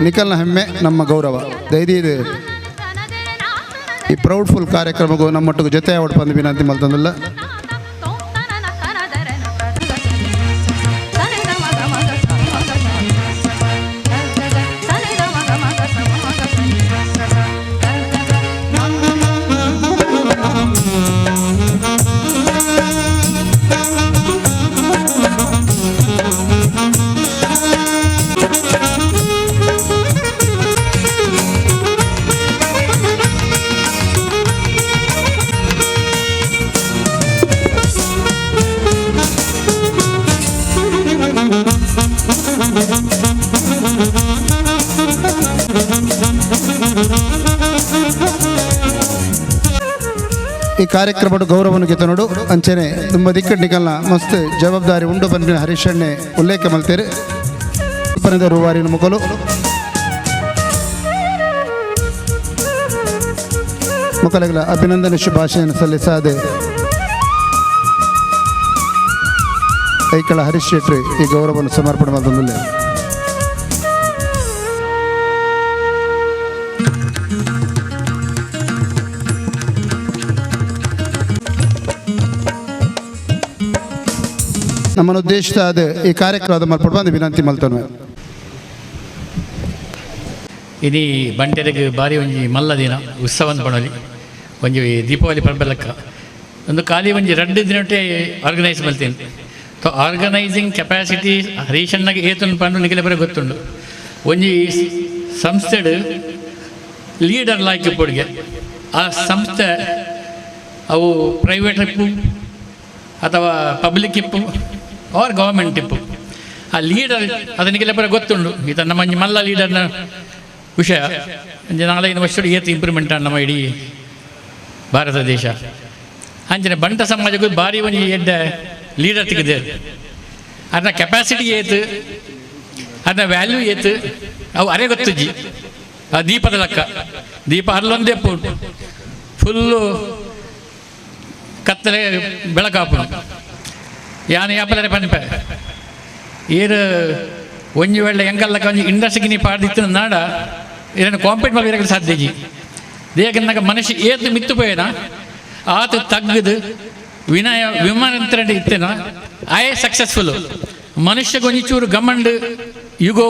ನಿಖಲ್ನ ಹೆಮ್ಮೆ ನಮ್ಮ ಗೌರವ ದಯದೀದ್ ಈ ಪ್ರೌಡ್ಫುಲ್ ಕಾರ್ಯಕ್ರಮಕ್ಕೂ ನಮ್ಮೊಟ್ಟಿಗೆ ಜೊತೆ ಬಂದು ವಿನಂತಿ ಮಲ್ತೊಂದುಲ್ಲ. ಈ ಕಾರ್ಯಕ್ರಮದ ಗೌರವವನ್ನು ಗೆತನೋಡು ಅಂಚನೆ ತುಂಬ ದಿಕ್ಕಟ್ಟಿಗಲ್ಲ ಮಸ್ತ್ ಜವಾಬ್ದಾರಿ ಉಂಡು ಬಂದಿನ ಹರೀಶಣ್ಣೆ ಉಲ್ಲೇಖ ಮಲ್ತೇರು ರೂವಾರಿನ ಮುಖಲು ಮುಖಲಗಳ ಅಭಿನಂದನೆ ಶುಭಾಶಯನ್ನು ಸಲ್ಲಿಸಾದೆ. Aikala Harish ಶೆಟ್ಟಿ ಈ ಗೌರವವನ್ನು ಸಮರ್ಪಣೆ ಮಾಡಿದ. ನಮ್ಮನ್ನು ಉದ್ದೇಶಿತ ಅದು ಈ ಕಾರ್ಯಕ್ರಮದ ಮಲ್ಪಡು ಬಂದು ವಿನಂತಿ ಮಲ್ತನು. ಇಡೀ ಬಂಟೆರೆಗೆ ಭಾರಿ ಒಂಜಿ ಮಲ್ಲ ದಿನ ಉತ್ಸವ ಪಣಲಿ ಒಂಜಿ ದೀಪಾವಳಿ ಪರ್ಬಲಕ್ಕ ಒಂದು ಖಾಲಿ ಒಂಜಿ ರಡ್ಡು ದಿನಟೆ ಆರ್ಗನೈಸ್ ಮಲ್ತೀನಿ. ಸೊ ಆರ್ಗನೈಸಿಂಗ್ ಕೆಪಾಸಿಟಿ ಹರೀಶಣ್ಣಗೆ ಏತುಂಡು ಪಂಡು ನಿಖಿಲ ಬರೀ ಗೊತ್ತುಂಡು. ಒಂಜಿ ಸಂಸ್ಥೆಡು ಲೀಡರ್ ಲಾಯ್ಕ್ ಪೊಡಿಗೆ ಆ ಸಂಸ್ಥೆ ಅವು ಪ್ರೈವೇಟ್ ಇಪ್ಪು ಅಥವಾ ಪಬ್ಲಿಕ್ ಇಪ್ಪು ಆರ್ ಗವರ್ಮೆಂಟ್ ಇಪ್ಪು ಆ ಲೀಡರ್ ಅದನಿಗೆಲ್ಲ ಬರ ಗೊತ್ತುಂಡು. ಈತ ನಮ್ಮ ಒಂಜಿ ಮಲ್ಲ ಲೀಡರ್ನ ವಿಷಯ ಒಂಜಿ ನಾಲ್ಕೈದು ವರ್ಷ ಏತ್ ಇಂಪ್ರೂವ್ಮೆಂಟ್ ನಮ್ಮ ಇಡೀ ಭಾರತ ದೇಶ. ಅಂಚನೆ ಬಂಟ ಸಮಾಜಕ್ಕೂ ಭಾರಿ ಒಂಜಿ ಎಡ್ಡ ಲೀಡರ್ ತಿಕ್ಕಿದೆ. ಅದನ್ನ ಕೆಪಾಸಿಟಿ ಏತು ಅದನ್ನ ವ್ಯಾಲ್ಯೂ ಏತು ಅವು ಅರೆ ಗೊತ್ತುಜ್ಜಿ. ಆ ದೀಪದ ಲೆಕ್ಕ ದೀಪ ಅಲ್ಲೊಂದೇ ಫುಲ್ಲು ಕತ್ತಲೆ ಬೆಳಕಾಪುನು ಯಾನು ಯಾಪಲರೆ ಪನ್ಪೆ ಏರು ಒಂಜಿ ವೇಳೆ ಎಂಕಲ್ಲಕ್ಕ ಒಂಜಿ ಇಂಡಸ್ಟ್ರಿಗೆ ನೀ ಪಾಡ್ದಿತ್ತು ನಾಡ ಇದನ್ನು ಕಾಂಪೀಟ್ ಮಾಡಿ ಸಾಧ್ಯ ಇಜ್ಜಿ. ದೇಕನ್ನಾಗ ಮನುಷ್ಯ ಏತು ಮಿತ್ತು ಪೋಯನ ಆತ ತಗ್ಗದು ವಿನಯ ವಿಮಾನಂತರ ಇತ್ತೇನ ಆಯೇ ಸಕ್ಸಸ್ಫುಲ್. ಮನುಷ್ಯಗೆ ಒಂಚೂರು ಗಮಂಡ್ ಯುಗೋ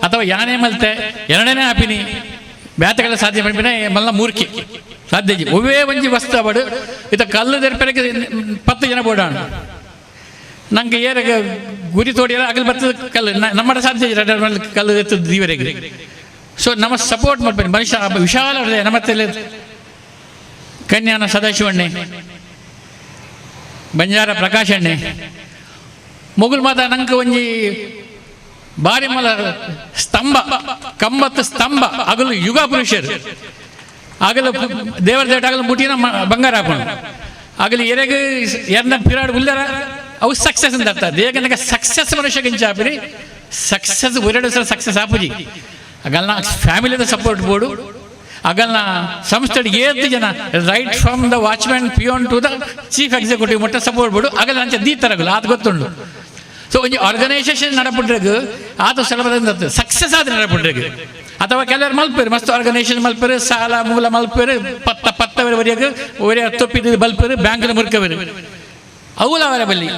ಅಥವಾ ಯಾನೇ ಮಲ್ತೆ ಎರಡನೇ ಆಪಿನಿ ಬ್ಯಾತಗಳ ಸಾಧ್ಯ ಪಡಿಪಿನ ಮಲ್ಲ ಮೂರ್ಖಿ ಸಾಧ್ಯ ಇಜ್ಜಿ. ಒವ್ವೇ ಒಂಜಿ ವಸ್ತು ಅವಡು ಇತ ಕಲ್ಲು ದೆರ್ಪೆರೆಗೆ 10 ಜನ ಬೋಡಾಣ ನಂಗೆ ಏರಗ ಗುರಿ ತೋಡಿಯಲ್ಲ ಅಗಲು ಬರ್ತದೆ ಕಲ್ಲು ನಮ್ಮಡ ಸಾಧ್ಯ ಕಲ್ಲು ಎತ್ತದ ದೀವರೆಗೆ. ಸೊ ನಮ್ಮ ಸಪೋರ್ಟ್ ಮಾಡ್ಬೇಕು ಮನುಷ್ಯ ವಿಶಾಲ ಹೃದಯ. ನಮ್ಮ ಕನ್ಯಾನ ಸದಾಶಿವಣ್ಣೆ ಬಂಜಾರ ಪ್ರಕಾಶಣ್ಣೆ ಮೊಗುಲ್ ಮಾತ ನಂಗೆ ಒಂಜಿ ಬಾರಿ ಮಲ ಸ್ತಂಭ ಕಂಬತ್ತು ಸ್ತಂಭ ಅಗಲು ಯುಗ ಪುರುಷರು ಆಗಲು ದೇವರ ದೇಟ ಆಗಲು ಮುಟ್ಟಿನ ಬಂಗಾರ ಹಾಕೊಂಡು ಆಗಲಿ ಎರೆಗೆ ಎರಡನ ಪಿರಾಡ್ ಉಲ್ಲರ ಅವು ಸಕ್ಸಸ್ ಅಂತ ಅರ್ಥ. ದೇಗನಕ ಸಕ್ಸಸ್ ಮನುಷ್ಯಗಿಂಚ ಆಪಿರಿ ಸಕ್ಸಸ್ ಎರಡು ಸಲ ಸಕ್ಸಸ್ ಆಪುಜಿ. ಅಗಲ್ನ ಫ್ಯಾಮಿಲಿದ ಸಪೋರ್ಟ್ ಬೋರ್ಡು ಅಗಲ್ನ ಸಂಸ್ಥೆ ಏತ್ ಜನ right from the watchman peon to the chief executive ಮಟ್ಟ ಸಪೋರ್ಟ್ ಬೋರ್ಡು ಅಗಲ ಅಂಚೆ ದೀತರಗಲು ಆತ ಗೊತ್ತುಂಡು. ಸೊ ಒಂಜಿ ಆರ್ಗನೈಸೇಷನ್ ನಡಪುಟ್ರೆಗ್ ಆತ ಸುಲಭದಿಂದ ಸಕ್ಸಸ್ ಆದ್ರೆ ನಡಪುಟ್ರೆಗ್ ಅಥವಾ ಕೆಲವರು ಮಲ್ಪೇರು ಮಸ್ತ್ ಆರ್ಗನೈಸೇಷನ್ ಮಲ್ಪೇರು ಸಾಲ ಮೂಲ ಮಲ್ಪೇರು ಪತ್ತ ಪತ್ತವರ ಒರಿಯಾಗ ಒರಿಯ ತೊಪ್ಪಿದ್ದು ಬಲ್ಪೇರು ಬ್ಯಾಂಕ್ನ ಮುರ್ಕವೇರು ಅವುಲ ಅವರ ಬಲ್ಲಿ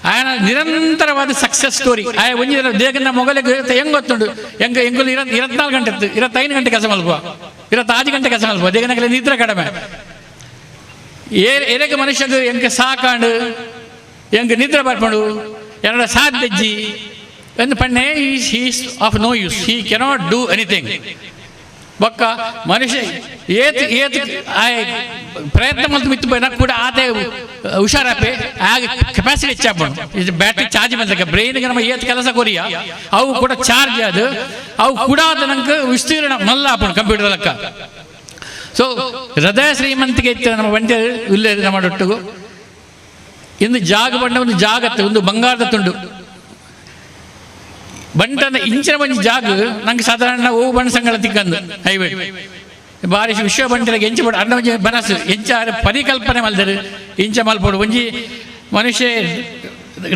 ಆಯನ ನಿರಂತರವಾದ ಸಕ್ಸಸ್ ಸ್ಟೋರಿ. ಆಯ ಒಂಜಿ ದೇಗನ ಮೊಗಲಿಗೆ ಹೆಂಗ್ ಗೊತ್ತುಂಡು ಹೆಂಗ ಹೆಂಗುಲು 24 ಗಂಟೆ ಇತ್ತು 25 ಗಂಟೆ ಕೆಲಸ ಮಲ್ಪ 26 ಗಂಟೆ ಕೆಲಸ ಮಲ್ಪ ದೇಗನ ನಿದ್ರೆ ಕಡಿಮೆ. ಎರೆಗೆ ಮನುಷ್ಯಗ ಹೆಂಗೆ ಸಾಕಾಂಡು ಹೆಂಗೆ ನಿದ್ರೆ ಬರ್ಪಂಡು ಎರಡ ಸಾಧ್ಯಜ್ಜಿ ಎಂದು ಪಣ್ಣೆ he's of no use he cannot do anything. ಬೊಕ್ಕ ಮನುಷ್ಯ ಏತ್ ಏತ್ ಆಯ್ ಪ್ರಯತ್ನ ಮಲ್ತು ಮಿತ್ತು ಪೋಯಿನ ಕೂಡ ಆತೆ ಹುಷಾರಾಪೆ ಆಗ ಕೆಪಾಸಿಟಿ ಹೆಚ್ಚಾಪುಂಡು. ಇದು ಬ್ಯಾಟ್ರಿ ಚಾರ್ಜ್ ಬಂದಾಗ ಬ್ರೈನ್ಗೆ ನಮ್ಮ ಏತ್ ಕೆಲಸ ಕೊರಿಯ ಅವು ಕೂಡ ಚಾರ್ಜ್ ಅದು ಅವು ಕೂಡ ನಂಗೆ ವಿಸ್ತೀರ್ಣ ಮಲ್ಲ ಆಪುಂಡು ಕಂಪ್ಯೂಟರ್ ಲೆಕ್ಕ. ಸೊ ಹೃದಯ ಶ್ರೀಮಂತಿಗೆ ಇತ್ತು ನಮ್ಮ ಬಂಟೆ ಇಲ್ಲೇ ನಮ್ಮ ಒಟ್ಟಿಗೂ ಇಂದು ಜಾಗ ಬಣ್ಣ ಒಂದು ಜಾಗತ್ತೆ ಒಂದು ಬಂಗಾರದ ತುಂಡು ಬಂಟನ ಇಂಚಿನ ಒಂಜಿ ಜಾಗ ನಂಗೆ ಸಾಧಾರಣ ಓ ಬಣ್ಣ ಸಂಗಳ ತಿಕ್ಕಂದು ಹೈವೇ ಬಾರಿ ವಿಶ್ವ ಬಂಟರಿಗೆ ಎಂಚ ಬಡ ಅಣ್ಣ ಒಂಜಿ ಬನಸು ಎಂಚ ಪರಿಕಲ್ಪನೆ ಮಲ್ದರು ಇಂಚ ಮಲ್ಪೋಡು ಒಂಜಿ ಮನುಷ್ಯ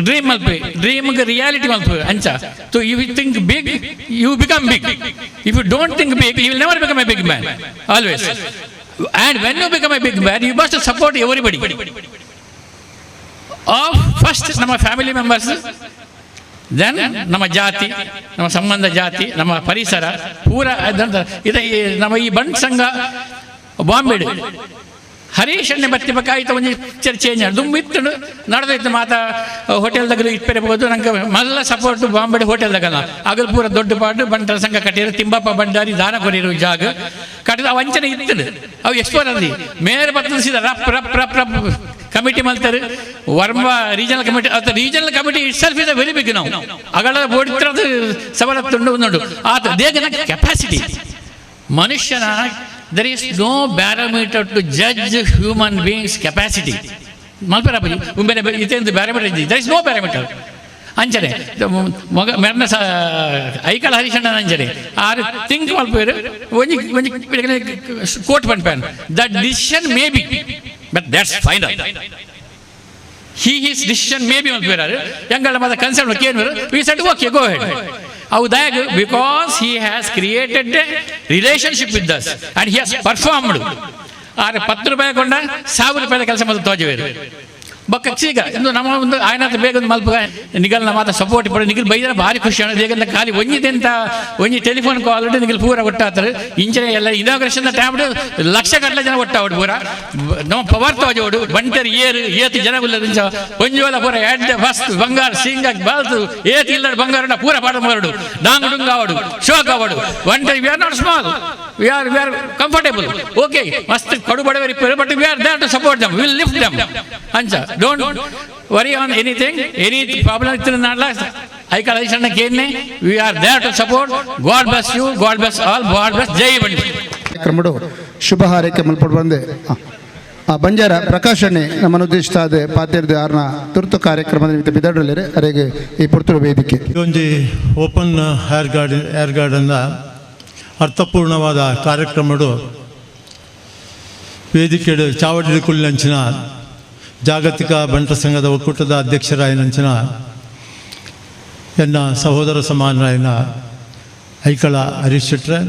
ಡ್ರೀಮ್ ಮಲ್ಪೆ ಡ್ರೀಮ್ಗೆ ರಿಯಾಲಿಟಿ ಮಲ್ಪೆ ಅಂಚ. So you think big you become big, if you don't think big you will never become a big man always. And when you become a big man you must support everybody. Of first ನಮ್ಮ family members, then ನಮ್ಮ ಜಾತಿ, ನಮ್ಮ ಸಂಬಂಧ ಜಾತಿ, ನಮ್ಮ ಪರಿಸರ ಪೂರ. ಇದು ನಮ್ಮ ಈ ಬಂಟ್ ಸಂಘ ಬಾಂಬೆಡು ಹರೀಶ್ ಅಣ್ಣೆ ಬತ್ತಿ ಪಕ್ಕ ಆಯ್ತು ಒಂಜಿ ಪಿಕ್ಚರ್ ಚೇಂಜ್ ದುಂಬು ಇತ್ತು ನಡೆದೈತು ಮಾತಾ ಹೋಟೆಲ್ದಾಗಲು ಇಪ್ಪೆರಬಹುದು. ನಂಗೆ ಮಲ್ಲ ಸಪೋರ್ಟ್ ಬಾಂಬೆ ಹೋಟೆಲ್ದಾಗಲ್ಲ ಆಗಲು ಪೂರ ದೊಡ್ಡ ಪಾಡು ಬಂಟರ ಸಂಘ ಕಟ್ಟಿರು ತಿಂಬಪ್ಪ ಭಂಡಾರಿ ದಾನ ಕೊರಿರು ಜಾಗ ಕಟ್ಟಿದ ಅವು ಅಂಚನೆ ಇತ್ತು ಅವು ಎಕ್ಸ್ಪೋರ್ ಅಲ್ಲಿ ಮೇರೆ ಬರ್ತದೆ ಸೀದಾ ರಪ್ ರಪ್ ರಪ್ ರಪ್ ಕಮಿಟಿ ಮಲ್ತಾರೆ ವರ್ಮ ರೀಜನಲ್ ಕಮಿಟಿ ಅದು regional committee itself is a very big. ನಾವು ಅಗಳ ಬೋಡಿತ್ರದ ಸವಲತ್ತುಂಡು ಉಂಡು ಆತ ದೇಗನ ಕೆಪಾಸಿಟಿ ಮನುಷ್ಯನ there is no barometer to judge human beings capacity. ಮಲ್ಪೆರ ಉಂಬೆನೆ ಇತೇಂದು barometer ಇದ್ದಿ there is no barometer. ಅಂಚನೆ ಮಗ ಮೆರ್ನ ಸ ಐಕಳ ಹರಿಶಣ್ಣನ ಅಂಚನೆ ಆರು ಥಿಂಕ್ ಮಲ್ಪೇರು ಒಂಜಿ ಒಂಜಿ coat ಪನ್ಪೇನ್ that decision may be but that's final. He his decision may be ಮಲ್ಪೇರಾರು ಎಂಗಳ ಮಾತ concern ಕೇನ್ವರು we said okay go ahead. ಅವು ದಾಯಗ್ because he has created a relationship with us and he has performed. Are 10 ರೂಪಾಯಿ ಕೊಂಡ 1000 ರೂಪಾಯಿ ಕೆಲಸ ಮತ್ತು ತೋಜವೇರು ಬೊಕ್ಕ ಈಗ ಇಂದು ನಮ್ಮ ಒಂದು ಆಯ್ನಾಥ ಬೇಗ ಒಂದು ಮಲ್ಪ ನಿಗಲ್ನ ಮಾತ ಸಪೋರ್ಟ್ ಪಡ ನಿಗಲ್ ಬೈದ್ರೆ ಭಾರಿ ಖುಷಿ ಆಗೋದು. ಈಗ ಖಾಲಿ ಒಂಜಿದೆಂತ ಒಂಜಿ ಟೆಲಿಫೋನ್ ಕಾಲ್ ನಿಗಲ್ ಪೂರ ಒಟ್ಟಾತಾರೆ. ಇಂಚಿನ ಎಲ್ಲ ಇನಾಗ್ರೇಷನ್ ಟೈಮ್ ಲಕ್ಷ ಗಟ್ಟಲೆ ಜನ ಒಟ್ಟಾವಡು ಪೂರ ನಮ್ಮ ಪವರ್ ತೋಜೋಡು ಬಂಟರ್ ಏರು ಏತು ಜನ ಉಲ್ಲದಿಂಚ ಒಂಜೋಲ ಪೂರ ಎಡ್ಡೆ ಫಸ್ಟ್ ಬಂಗಾರ ಸಿಂಗ ಬಾಲ್ತು ಏತು ಇಲ್ಲ ಬಂಗಾರ ಪೂರ ಪಾಡ ಮರಡು ಡಾಂಗ್ ಡುಂಗ್ ಆವಡು ಶೋಕ್ ಆವಡು ಬಂಟರ್. We are not small, we are comfortable. Okay, ಮಸ್ತ್ ಕಡು ಬಡವರಿ, but we are there to support them, will lift them ಅಂಚ. Don't worry on anything, any problem ಇತ್ತು Aikala ಐಸಣ್ಣ ಕೇನ್ನೆ, we are there to support. God bless you, God bless all, God bless. ಜೈ ಬಂಡಿ. ಕಾರ್ಯಕ್ರಮಡು ಶುಭ ಹಾರೈಕೆ ಮಲ್ಪಡ್ ಬಂದೆ ಆ ಬಂಜಾರ ಪ್ರಕಾಶಣ್ಣೆ ನಮ್ಮನ್ನು ಉದ್ದೇಶಿತ ಪಾತ್ಯದ ಆರ್ನ ತುರ್ತು ಕಾರ್ಯಕ್ರಮದ ನಿಮಿತ್ತ ಬಿದಡಲಿರೆ ಅರೆಗೆ ಈ ಪುರ್ತುರು ವೇದಿಕೆ. ಒಂಜಿ ಓಪನ್ ಹೇರ್ ಗಾರ್ಡನ್ ಏರ್ ಗಾರ್ಡನ್ನ ಅರ್ಥಪೂರ್ಣವಾದ ಕಾರ್ಯಕ್ರಮಡು ವೇದಿಕೆ ಚಾವಡಿ ಕುಲ್ಲಿನಂಚಿನ ಜಾಗತಿಕ ಬಂಟ ಸಂಘದ ಒಕ್ಕೂಟದ ಅಧ್ಯಕ್ಷರಾಯನಂಚಿನ ಎನ್ನ ಸಹೋದರ ಸಮಾನರಾಯನ ಐಕಳ ಹರೀಶ್ ಶೆಟ್ರೆ,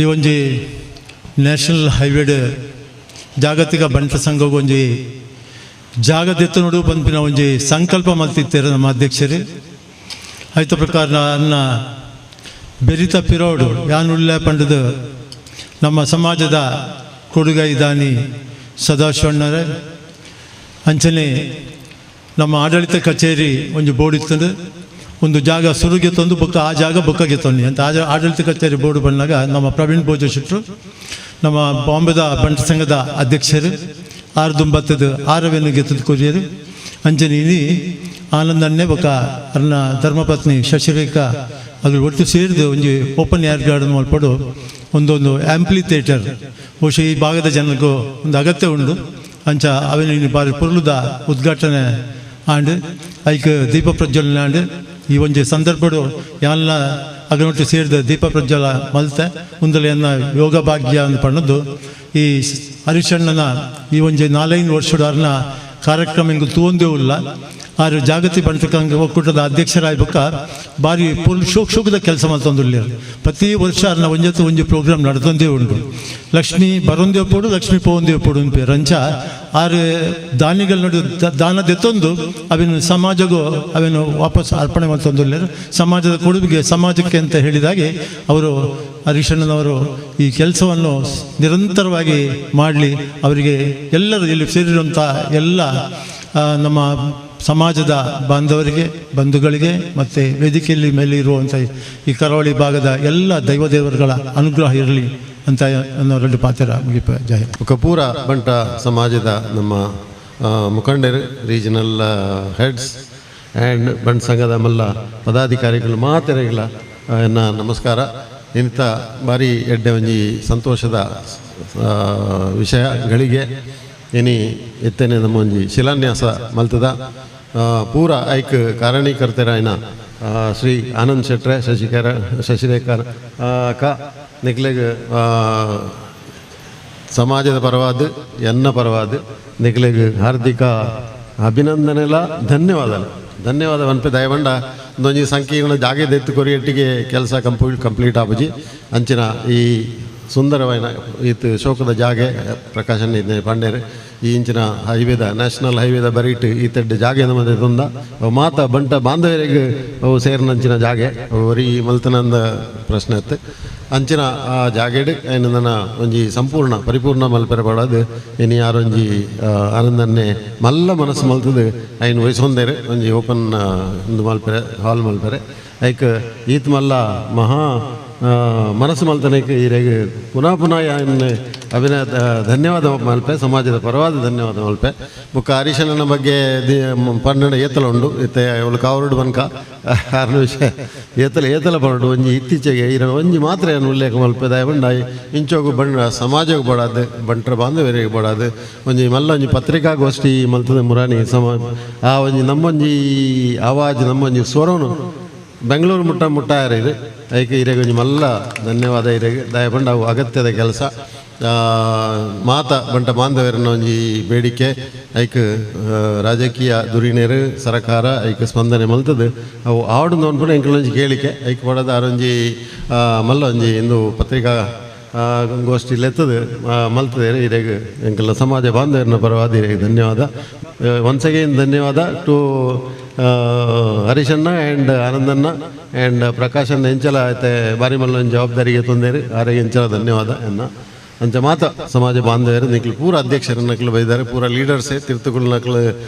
ಈ ಒಂಜಿ ನ್ಯಾಷನಲ್ ಹೈವೇಡ್ ಜಾಗತಿಕ ಬಂಟ ಸಂಘಗೊಂಜಿ ಜಾಗದೆತ್ತು ನೋಡು ಬಂಪಿನ ಒಂಜಿ ಸಂಕಲ್ಪ ಮಲ್ತಿತ್ತಾರೆ ನಮ್ಮ ಅಧ್ಯಕ್ಷರೇ. ಆಯ್ತ ಪ್ರಕಾರ ಅನ್ನ ಬೆರಿತ ಪಿರೋಡು ಯಾನುಳ್ಳ ಪಂಡದು ನಮ್ಮ ಸಮಾಜದ ಕೊಡುಗೈ ದಾನಿ ಸದಾಶಿವಣ್ಣರೇ, ಅಂಚನೆ ನಮ್ಮ ಆಡಳಿತ ಕಚೇರಿ ಒಂದು ಬೋರ್ಡ್ ಇತ್ತು, ಒಂದು ಜಾಗ ಸುರುಗೆ ತಂದು ಬೊಕ್ಕ ಆ ಜಾಗ ಬೊಕ್ಕಗೆ ತಂದು ಅಂತ ಆಡಳಿತ ಕಚೇರಿ ಬೋರ್ಡ್ ಬಂದಾಗ ನಮ್ಮ ಪ್ರವೀಣ್ ಭೋಜ ಶೆಟ್ಟರು ನಮ್ಮ ಬಾಂಬೆದ ಬಂಟ ಸಂಘದ ಅಧ್ಯಕ್ಷರು ಆರು ದುಂಬತ್ತದ ಆರವೆನ್ನು ಗೆತ್ತದ ಕೊರಿಯರು. ಅಂಚನೆ ಇನಿ ಆನಂದನ್ನೇ ಬೊಕ್ಕ ಅರ್ನ ಧರ್ಮಪತ್ನಿ ಶಶಿರೇಖಾ ಅದು ಒಟ್ಟು ಸೇರಿದು ಒಂಜಿ ಓಪನ್ ಏರ್ ಗಾರ್ಡನ್ ಮಲ್ಪಡು ಒಂದೊಂದು ಆ್ಯಂಪ್ಲಿ ಥಿಯೇಟರ್ ಬಹುಶಃ ಈ ಭಾಗದ ಜನರಿಗೂ ಒಂದು ಅಗತ್ಯ ಉಂಡು. ಅಂಚ ಅವೆನ ಬಾರಿ ಪೊರ್ಲುದ ಉದ್ಘಾಟನೆ ಆಂಡ್ ಐಕ್ ದೀಪ ಪ್ರಜ್ವಲನೆ ಆಂಡ್ ಈ ಒಂಜಿ ಸಂದರ್ಭಡು ಯಾನ್ಲ ಅಗನೊಟ್ಟು ಸೇರಿದ ದೀಪ ಪ್ರಜ್ವಲ ಮಲ್ತೆ ಉಂದಲೆಯನ್ನ ಯೋಗ ಭಾಗ್ಯ ಅಂದ್ ಪಣ್ಣದ್ದು ಈ ಹರಿಶಣ್ಣನ ಈ ಒಂಜಿ 4-5 ವರ್ಷದ ಅರ್ನ ಕಾರ್ಯಕ್ರಮ ಇಂಗು ತೂಂದೇ ಉಲ್ಲ. ಆರು ಜಾಗತಿಕ ಬಂಟಕಂಗ ಒಕ್ಕೂಟದ ಅಧ್ಯಕ್ಷರಾಯ್ಬಕ್ಕ ಭಾರಿ ಪುಲ್ ಶೋಕ್ ಶೋಕದ ಕೆಲಸ ಮಲ್ತೊಂದುಲ್ಲೇರು. ಪ್ರತಿ ವರ್ಷ ಅರ್ನ ಒಂಜತ್ತು ಒಂಜಿ ಪ್ರೋಗ್ರಾಮ್ ನಡ್ತೊಂದೇ ಉಂಡು. ಲಕ್ಷ್ಮೀ ಬರೊಂದೇ ಪೋಡು ಲಕ್ಷ್ಮೀ ಪೋಂದೇ ಪೋಡು ಅನ್ಪೇರು. ಅಂಚ ಆರು ದಾನಿಗಳ ನಡು ದಾನ ದೆತ್ತೊಂದು ಅವೆನು ಸಮಾಜಗೂ ಅವೆನು ವಾಪಸ್ ಅರ್ಪಣೆ ಮಲ್ತೊಂದುಲ್ಲೇರು. ಸಮಾಜದ ಕೊಡುಗೆ ಸಮಾಜಕ್ಕೆ ಅಂತ ಹೇಳಿದಾಗೆ ಅವರು ಹರೀಶಣ್ಣನವರು ಈ ಕೆಲಸವನ್ನು ನಿರಂತರವಾಗಿ ಮಾಡಲಿ. ಅವರಿಗೆ ಎಲ್ಲರೂ ಇಲ್ಲಿ ಸೇರಿರುವಂಥ ಎಲ್ಲ ನಮ್ಮ ಸಮಾಜದ ಬಾಂಧವರಿಗೆ, ಬಂಧುಗಳಿಗೆ ಮತ್ತು ವೇದಿಕೆಯಲ್ಲಿ ಮೇಲೆ ಇರುವಂಥ ಈ ಕರಾವಳಿ ಭಾಗದ ಎಲ್ಲ ದೈವದೇವರುಗಳ ಅನುಗ್ರಹ ಇರಲಿ ಅಂತ ಅನ್ನೋ ಎರಡು ಪಾತ್ರ ಮುಗಿಪ. ಜಯ. ಕಪೂರ ಬಂಟ ಸಮಾಜದ ನಮ್ಮ ಮುಖಂಡರು, ರೀಜನಲ್ ಹೆಡ್ಸ್ ಆ್ಯಂಡ್ ಬಂಟ ಸಂಘದ ಮಲ್ಲ ಪದಾಧಿಕಾರಿಗಳು ಮಾತೆರೆಗಳ ಎನ್ನ ನಮಸ್ಕಾರ. ಇಂಥ ಭಾರಿ ಎಡ್ಡೆ ಒಂಜಿ ಸಂತೋಷದ ವಿಷಯ ಗಳಿಗೆ ಇನಿ ಎತ್ತನೆ ನಮ್ಮ ಒಂಜಿ ಶಿಲಾನ್ಯಾಸ ಮಲ್ತದ ಪೂರ ಐಕ್ ಕಾರಣೀಕರ್ತರಾಯನ ಶ್ರೀ ಆನಂದ್ ಶೆಟ್ರೆ, ಶಶಿಕರ ಶಶಿರೇಖರ್ ಕ ನಿಕ್ಲೆಗ್ ಸಮಾಜದ ಪರವಾದ ಎನ್ನ ಪರವಾದ ನಿಕ್ಲೆಗ್ ಹಾರ್ದಿಕ ಅಭಿನಂದನೆಲ್ಲ ಧನ್ಯವಾದ ಧನ್ಯವಾದ ವನ್ಪೆ ದಯವಂಡ ಒಂದೊಂಜಿ ಸಂಕೀರ್ಣ ಜಾಗೆ ದೆತ್ತು ಕೊರಿಯಟ್ಟಿಗೆ ಕೆಲಸ ಕಂಪ್ಲೀಟ್ ಆಪುಜಿ. ಅಂಚಿನ ಈ ಸುಂದರವಾದ ಈತ್ ಶೋಕದ ಜಾಗೆ ಪ್ರಕಾಶನ್ ಪಾಂಡೇರು ಈ ಇಂಚಿನ ಹೈವೇದ ನ್ಯಾಷನಲ್ ಹೈವೇದ ಬರೀಟ್ ಈತಡ್ಡ ಜಾಗೆ ನಮ್ಮದೆ ತೊಂದ ಅವು ಮಾತ ಬಂಟ ಬಾಂಧವರಿಗೆ ಅವು ಸೇರಿನಂಚಿನ ಜಾಗೆ ಒರಿ ಮಲ್ತನಂದ ಪ್ರಶ್ನೆ ಇತ್ತು. ಅಂಚಿನ ಆ ಜಾಗೆಡ್ ಏನು ನನ್ನ ಒಂಜಿ ಸಂಪೂರ್ಣ ಪರಿಪೂರ್ಣ ಮಲ್ಪೆರೆ ಪಡೋದು ಇನಿ ಯಾರೊಂಜಿ ಆನಂದನ್ನೇ ಮಲ್ಲ ಮನಸ್ಸು ಮಲ್ತದು ಐನು ವಯಸ್ಸೊಂದೇರು ಒಂಜಿ ಓಪನ್ ಒಂದು ಮಲ್ಪೆರೆ ಹಾಲ್ ಮಲ್ಪೆರೆ ಐಕ್ ಈತ್ ಮಲ್ಲ ಮಹಾ ಮನಸ್ಸು ಮಲ್ತನಕ್ಕೆ ಈರೆಗ್ ಪುನಃ ಪುನಃ ಅಭಿನಯ ಧನ್ಯವಾದ ಮಲ್ಪೆ ಸಮಾಜದ ಪರವಾದ ಧನ್ಯವಾದ ಮಲ್ಪೆ. ಬೊಕ್ಕ ಹರೀಶಣ್ಣನ ಬಗ್ಗೆ ಪನ್ನಡ ಏತಲ ಉಂಡು ಇತ್ತೆ ಅವಳು ಕಾವರುಡು ಬನ್ಕ ಆರ್ನ ವಿಷಯ ಏತಲ ಏತಲ ಪರಡು ಒಂಜಿ ಇತ್ತೀಚೆಗೆ ಇರ ಒಂಜಿ ಮಾತ್ರ ಏನು ಉಲ್ಲೇಖ ಮಲ್ಪೆ ದಯವಂಡ ಇಂಚೋಗು ಬಂಡ ಸಮಾಜಕ್ಕೆ ಬಡಾದು ಬಂಟರ ಬಾಂಧವ್ಯರಿಗೆ ಬಡಾದು ಒಂಜಿ ಮಲ್ಲ ಒಂಜಿ ಪತ್ರಿಕಾಗೋಷ್ಠಿ ಮಲ್ತದ ಮುರಾಣಿ ಸಮ ಆ ಒಂಜಿ ನಮ್ಮೊಂಜಿ ಆವಾಜ್ ನಮ್ಮೊಂಜಿ ಸ್ವರನು ಬೆಂಗಳೂರು ಮುಟ್ಟ ಮುಟ್ಟಾಯರು ಇದು ಐಕೆ ಇರೆಗೆ ಒಂಜಿ ಮಲ್ಲ ಧನ್ಯವಾದ ಇರೆಗೆ ದಯಪಂಡ ಅವು ಅಗತ್ಯದ ಕೆಲಸ ಮಾತ ಬಂಟ ಬಾಂಧವರನ್ನ ಒಂಜಿ ಬೇಡಿಕೆ ಐಕ್ ರಾಜಕೀಯ ದುರಿನೇರು ಸರಕಾರ ಐಕ್ ಸ್ಪಂದನೆ ಮಲ್ತದು ಅವು ಆಡು ನೋಡ್ಕೊಂಡು ಎಂಕಲೊಂಜಿ ಕೇಳಿಕೆ ಐಕ್ ಪಡದ ಆರೊಂಜಿ ಮಲ್ಲ ಒಂಜಿ ಇಂದು ಪತ್ರಿಕಾ ಗೋಷ್ಠಿ ಲೆತ್ತದು ಮಲ್ತದೆ ಇರೆಗೆ ಎಂಕಲ್ನ ಸಮಾಜ ಬಾಂಧವರನ್ನ ಪರವಾದ ಇರೆಗೆ ಧನ್ಯವಾದ. ಒನ್ಸ್ ಅಗೇನ್ ಧನ್ಯವಾದ ಟು ಹರೀಶಣ್ಣ ಆ್ಯಂಡ್ ಆನಂದಣ್ಣ ಆ್ಯಂಡ್ ಪ್ರಕಾಶಣ್ಣ ಎಂಚಲ ಐತೆ ಬಾರಿ ಮಲ್ಲ ಒಂಜಿ ಜವಾಬ್ದಾರಿಗೆ ತೊಂದರೆ ಆರೆಗೆ ಎಂಚಲ ಧನ್ಯವಾದ ಎನ್ನ ಅಂಚ ಮಾತ ಸಮಾಜ ಬಾಂಧವರು ನಿಕ್ಲು ಪೂರ ಅಧ್ಯಕ್ಷರ ನಕಲು ಬೈದಾರೆ ಪೂರ ಲೀಡರ್ಸೇ ತಿರ್ತುಗಳು ನಕಲು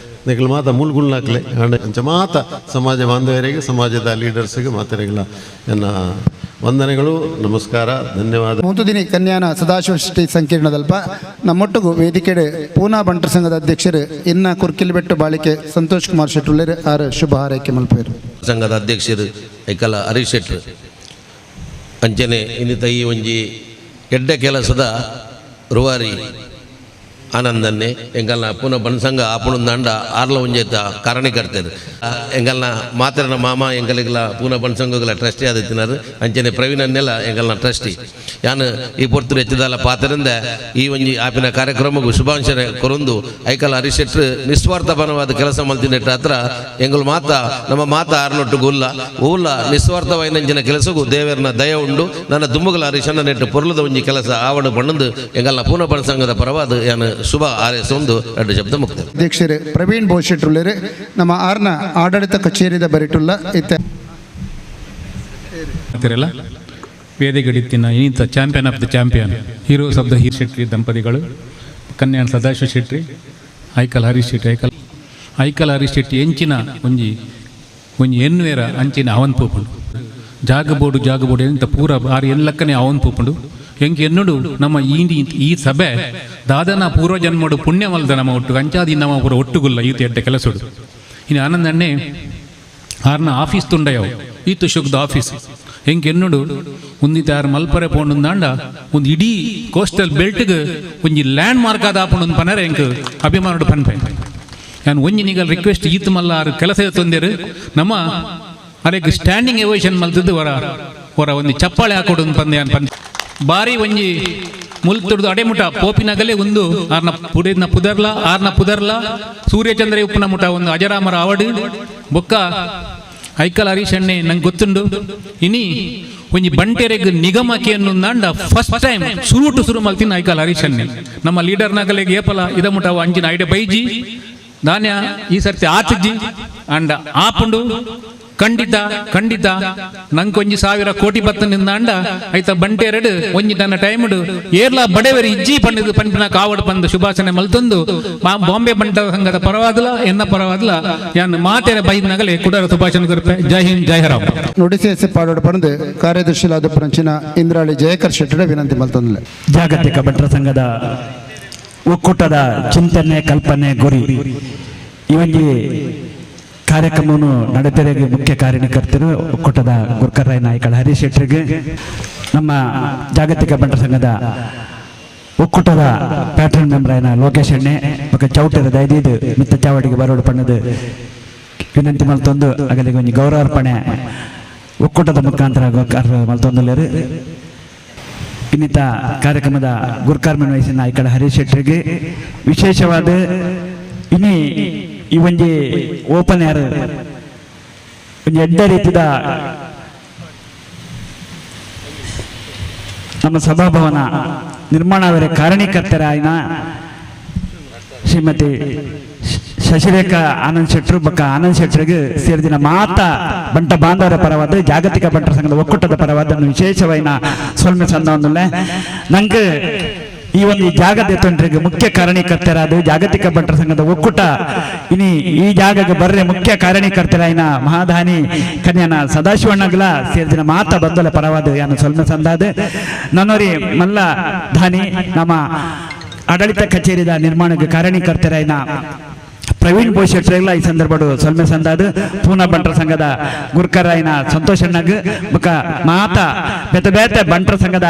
ನಿಕ್ಲು ಮಾತ ಮೂಲ್ಗುಲ್ ನಕಲೆ ಅಂಚ ಮಾತ ಸಮಾಜ ಬಾಂಧವರಿಗೆ ಸಮಾಜದ ಲೀಡರ್ಸಿಗೆ ಮಾತರಿಗಳ ಎನ್ನ ವಂದನೆಗಳು, ನಮಸ್ಕಾರ, ಧನ್ಯವಾದ. ಮೂತುದಿನಿ ಕನ್ಯಾನ ಸದಾಶಿವ ಶೆಟ್ಟಿ ಸಂಕೀರ್ಣದಲ್ಪ ನಮ್ಮೊಟ್ಟಿಗೂ ವೇದಿಕೆಡೆ ಪೂನಾ ಬಂಟರ ಸಂಘದ ಅಧ್ಯಕ್ಷರು ಇನ್ನ ಕುರ್ಕಿಲ್ಬೆಟ್ಟು ಬಾಳಿಕೆ ಸಂತೋಷ್ ಕುಮಾರ್ ಶೆಟ್ಟುಳ್ಳೇರು ಆರ್ ಶುಭ ಹಾರೈಕೆ ಮಲ್ಪೇರು. ಸಂಘದ ಅಧ್ಯಕ್ಷರು ಐಕಲ ಹರೀಶ್ ಶೆಟ್ಟರು ಅಂಚನೆ ಇನ್ನಿತ ಈ ಒಂಜಿ ಎಡ್ಡೆ ಕೆಲಸದ ರೂವಾರಿ ಆನಂದನ್ನೇ ಎಂಗಲ್ನ ಪುನಃ ಬನ್ಸಂಗ ಆಪುಣಂದಾಂಡ ಆರ್ಲ ಒಂಜೇತ ಕಾರಣಕರ್ತರು ಎಂಗಲ್ನ ಮಾತ್ರನ ಮಾಮ ಎಂಗಲಿಗೆಲ್ಲ ಪೂನ ಬನ್ಸಂಗಗಳ ಟ್ರಸ್ಟಿ ಆದಿತ್ತಿನಾರು ಅಂಚನೆ ಪ್ರವೀಣ್ ಅನ್ನೆಲ್ಲ ಎಂಗಲ್ನ ಟ್ರಸ್ಟಿ ಯಾನು ಈ ಪೊರ್ತುರು ಹೆಚ್ಚಿದಲ್ಲ ಪಾತ್ರರಿಂದ ಈ ಒಂಜಿ ಆಪಿನ ಕಾರ್ಯಕ್ರಮಕ್ಕೂ ಶುಭಾಂಶನೆ ಕೊರೊಂದು ಐಕಲ್ ಹರೀಶ್ ಶೆಟ್ರು ನಿಸ್ವಾರ್ಥಪರವಾದ ಕೆಲಸ ಮಲ್ತಿನೆಟ್ಟ ಹತ್ರ ಎಂಗಲ್ ಮಾತ ನಮ್ಮ ಮಾತ ಆರ್ನೊಟ್ಟು ಗುಲ್ಲ ಊಲ ನಿಸ್ವಾರ್ಥವಾಯಿನಂಚಿನ ಕೆಲಸಕ್ಕೂ ದೇವರನ ದಯ ಉಂಡು ನನ್ನ ದುಮ್ಮುಗಲ ಹರೀಶಣ್ಣ ನೆಟ್ಟು ಪೊರ್ಲದ ಒಂಜಿ ಕೆಲಸ ಆವಡು ಬಣ್ಣಂದು ಎಂಗಲ್ನ ಪೂನ ಬನ್ಸಂಗದ ಪರವಾದ ಯಾನು ಶುಭ ಆರೈಸೊಂದು ಎರಡು ಶಬ್ದ ಮುಕ್ತ. ಅಧ್ಯಕ್ಷರು ಪ್ರವೀಣ್ ಬೋಶೆಟ್ರುಳ್ಳೇರು ನಮ್ಮ ಆರ್ನ ಆಡಳಿತ ಕಚೇರಿದ ಬರಿಟುಲ್ಲ ಇತ್ತ ವೇದಿಗಡಿತ್ತಿನ ಇನ್ನಿತ champion of the champion heroes of the hero Shetty ದಂಪತಿಗಳು ಕನ್ಯಾಣ ಸದಾಶಿವ ಶೆಟ್ಟಿ ಐಕಲ್ ಹರೀಶ್ ಶೆಟ್ಟಿ ಐಕಲ್ ಹರೀಶ್ ಶೆಟ್ಟಿ ಎಂಚಿನ ಒಂಜಿ ಒಂಜಿ ಎನ್ನುವೇರ ಅಂಚಿನ ಅವನ್ ಪೂಪುಂಡು ಜಾಗ ಬೋಡು ಜಾಗ ಬೋಡು ಎಂತ ಪೂರ ಆರು ಎನ್ಲಕ್ಕನೆ ಅವನ್ ಪೂಪುಂಡು ಎಂಕ್ ಎನ್ನುಡು ನಮ್ಮ ಈ ಸಭೆ ದಾದನ ಪೂರ್ವಜನ್ಮಡು ಪುಣ್ಯವಲ್ದ ನಮ್ಮ ಒಟ್ಟು ಅಂಚಾದಿ ನಮ್ಮ ಪೂರ ಒಟ್ಟುಗುಲ್ಲ ಈತ ಎಡ್ಡೆ ಕೆಲಸಡು ಇನ್ನು ಆನಂದಣ್ಣೆ ಆರ್ನ ಆಫೀಸ್ ತುಂಡಯವು ಈತು ಶುಗ್ದ ಆಫೀಸ್ ಎಂಕ್ ಎನ್ನುಡು ಒಂದಿತ ಆರು ಮಲ್ಪರೆ ಪೋಂಡುಂದಾಂಡ ಒಂದು ಇಡೀ ಕೋಸ್ಟಲ್ ಬೆಲ್ಟ್ಗೆ ಒಂಜಿ ಲ್ಯಾಂಡ್ ಮಾರ್ಕ್ ಆದ ಆಪುಂಡು ಪನರೆ ಎಂಕ್ ಅಭಿಮಾನಡು ಪನ್ಪೆ ನಾನು ಒಂಜಿ ನಿಗಲ್ ರಿಕ್ವೆಸ್ಟ್ ಈತು ಮಲ್ಲ ಆರು ಕೆಲಸ ತೊಂದರು ನಮ್ಮ ಅರೆಗ್ ಸ್ಟ್ಯಾಂಡಿಂಗ್ ಎವೇಷನ್ ಮಲ್ತದ್ದು ಹೊರ ಹೊರ ಒಂದು ಚಪ್ಪಾಳೆ ಹಾಕೊಡು ಪಂದೆ ಪಂದೆ ಬಾರಿ ಒಂಜಿ ಮುಲ್ತುಡ್ದು ಅಡೆಮುಟ ಪೋಪಿನಗಲೇ ಒಂದು ಆರ್ನ ಪುಡಿನ ಪುದರ್ಲ ಆರ್ನ ಪುದರ್ಲ ಸೂರ್ಯಚಂದ್ರ ಉಪ್ಪನ ಮುಟ ಒಂದು ಅಜರಾಮರ ಅವಡು ಬೊಕ್ಕ ಐಕಲ್ ಹರೀಶ್ ಅಣ್ಣೆ ನಂಗೆ ಗೊತ್ತುಂಡು ಇನಿ ಒಂಜಿ ಬಂಟೆರೆಗ್ ನಿಗಮಕ್ಕೆ ಅನ್ನೊಂದಾಂಡ ಫಸ್ಟ್ ಟೈಮ್ ಸುರುಟು ಸುರು ಮಲ್ತಿನ ಐಕಲ್ ಹರೀಶ್ ಅಣ್ಣೆ ನಮ್ಮ ಲೀಡರ್ನಾಗಲೆಗೆ ಏಪಲ ಇದ ಮುಟ ಅಂಜಿನ ಐಡೆ ಬೈಜಿ ದಾನ್ಯ ಈ ಸರ್ತಿ ಆತಜ್ಜಿ ಅಂಡ ಆಪುಂಡು ಖಂಡಿತ ಖಂಡಿತ ನಂಗೆ 1000 ಕೋಟಿ ಬತ್ತ ನಿಂದಾಂಡ ಐತ ಬಂಟೆರಡು ಒಂಜಿ ನನ್ನ ಟೈಮ್ಡು ಏರ್ಲಾ ಬಡವೆರಿ ಇಜ್ಜಿ ಪಂಡಿದು ಪಂಪಿನ ಕಾವಡು ಪಂದು ಶುಭಾಶನೆ ಮಲ್ತೊಂದು ಬಾಂಬೆ ಬಂಟ ಸಂಘದ ಪರವಾದಲ ಎನ್ನ ಪರವಾದಲ ಯಾನ್ ಮಾತೆರೆ ಬೈದ್ನಾಗಲೇ ಕುಡರ ಶುಭಾಶನ ಕೊರ್ಪೆ. ಜೈ ಹಿಂದ್, ಜೈ ರಾಮ್. ನುಡಿಸಿ ಪಾಡೋಡು ಪಂದು ಕಾರ್ಯದರ್ಶಿಲಾದ ಪರಂಚಿನ ಇಂದ್ರಾಳಿ ಜಯಕರ್ ಶೆಟ್ಟಡ ವಿನಂತಿ ಮಲ್ತೊಂದಿಲ್ಲ. ಜಾಗತಿಕ ಬಂಟರ ಸಂಘದ ಒಕ್ಕೂಟದ ಚಿಂತನೆ ಕಲ್ಪನೆ ಗುರಿ ಈ ಒಂಜಿ ಕಾರ್ಯಕ್ರಮವನ್ನು ನಡೆತರೆಗೆ ಮುಖ್ಯ ಕಾರ್ಯಕರ್ತರು ಒಕ್ಕೂಟದ ಗುರ್ಕರಾಯ ನಾಯಕಳ ಹರೀಶ್ ಶೆಟ್ಟರಿಗೆ ನಮ್ಮ ಜಾಗತಿಕ ಬಂಟರ ಸಂಘದ ಒಕ್ಕೂಟದ ಪ್ಯಾಟ್ರನ್ ಮೆಂಬರ್ ಆಯ್ನ ಲೋಕೇಶ್ ಅಣ್ಣೆ ಬೊಕ್ಕ ಚೌಟರ ದಯದೀದು ಮಿತ್ತ ಚಾವಡಿಗೆ ಬರೋಡು ಪಣ್ಣದು ವಿನಂತಿ ಮಲ್ತೊಂದು ಅಗಲಿಗೆ ಒಂಜಿ ಗೌರವಾರ್ಪಣೆ ಒಕ್ಕೂಟದ ಮುಖಾಂತರ ಮಲ್ತೊಂದುಲ್ಲೇರು. ಇನ್ನಿತ ಕಾರ್ಯಕ್ರಮದ ಗುರ್ಕರ್ಮನ್ ವಹಿಸಿನ ನಾಯಕಳ ಹರೀಶ್ ಶೆಟ್ಟರಿಗೆ ವಿಶೇಷವಾದ ಇನಿ ಈ ಒಂಜಿ ಓಪನ್ ಏರ್ ಒಂಜಿ ಎಡ್ಡೆ ರೀತಿದ ನಮ್ಮ ಸಭಾಭವನ ನಿರ್ಮಾಣವರೆ ಕಾರಣೀಕರ್ತರಾಯಿನ ಶ್ರೀಮತಿ ಶಶಿರೇಖಾ ಆನಂದ್ ಶೆಟ್ಟರು ಬೊಕ್ಕ ಆನಂದ್ ಶೆಟ್ಟರಿಗೆ ಸೇರಿದಿನ ಮಾತ ಬಂಟ ಬಾಂಧವರ ಪರವಾದ ಜಾಗತಿಕ ಬಂಟರ ಸಂಘದ ಒಕ್ಕೂಟದ ಪರವಾದ ವಿಶೇಷವಾಯಿನ ಸೊಲ್ಮೆ ಸಂದ ನಂಗೆ ಈ ಒಂದು ಜಾಗದ ತೊಂದರೆಗೆ ಮುಖ್ಯ ಕಾರಣೀಕರ್ತರಾದ ಜಾಗತಿಕ ಬಂಟರ ಸಂಘದ ಒಕ್ಕೂಟ ಇನಿ ಈ ಜಾಗಕ್ಕೆ ಬರ್ರೆ ಮುಖ್ಯ ಕಾರಣೀಕರ್ತರಾಯಿನ ಮಹಾದಾನಿ ಕನ್ಯಾನ ಸದಾಶಿವಣ್ಣಗ್ಲ ಸೇರಿದಿನ ಮಾತ ಬಂದಲ ಪರವಾದ ಯಾನು ಸೊಲ್ಮೆ ಸಂದಾದ ನನ್ನೋರಿ ಮಲ್ಲ ಧಾನಿ ನಮ್ಮ ಆಡಳಿತ ಕಚೇರಿದ ನಿರ್ಮಾಣಕ್ಕೆ ಕಾರಣೀಕರ್ತರಾಯಿನ ಪ್ರವೀಣ್ ಬೋಶೆಟ್ರೆಲ್ಲ ಈ ಸಂದರ್ಭಡು ಸೊಲ್ಮೆ ಸಂದಾದ ಪೂನಾ ಬಂಟರ ಸಂಘದ ಗುರ್ಕರಾಯಿನ ಸಂತೋಷ್ ಅಣ್ಣಗ್ ಬೊಕ್ಕ ಮಾತ ಬೇತೆ ಬೇತೆ ಬಂಟರ ಸಂಘದ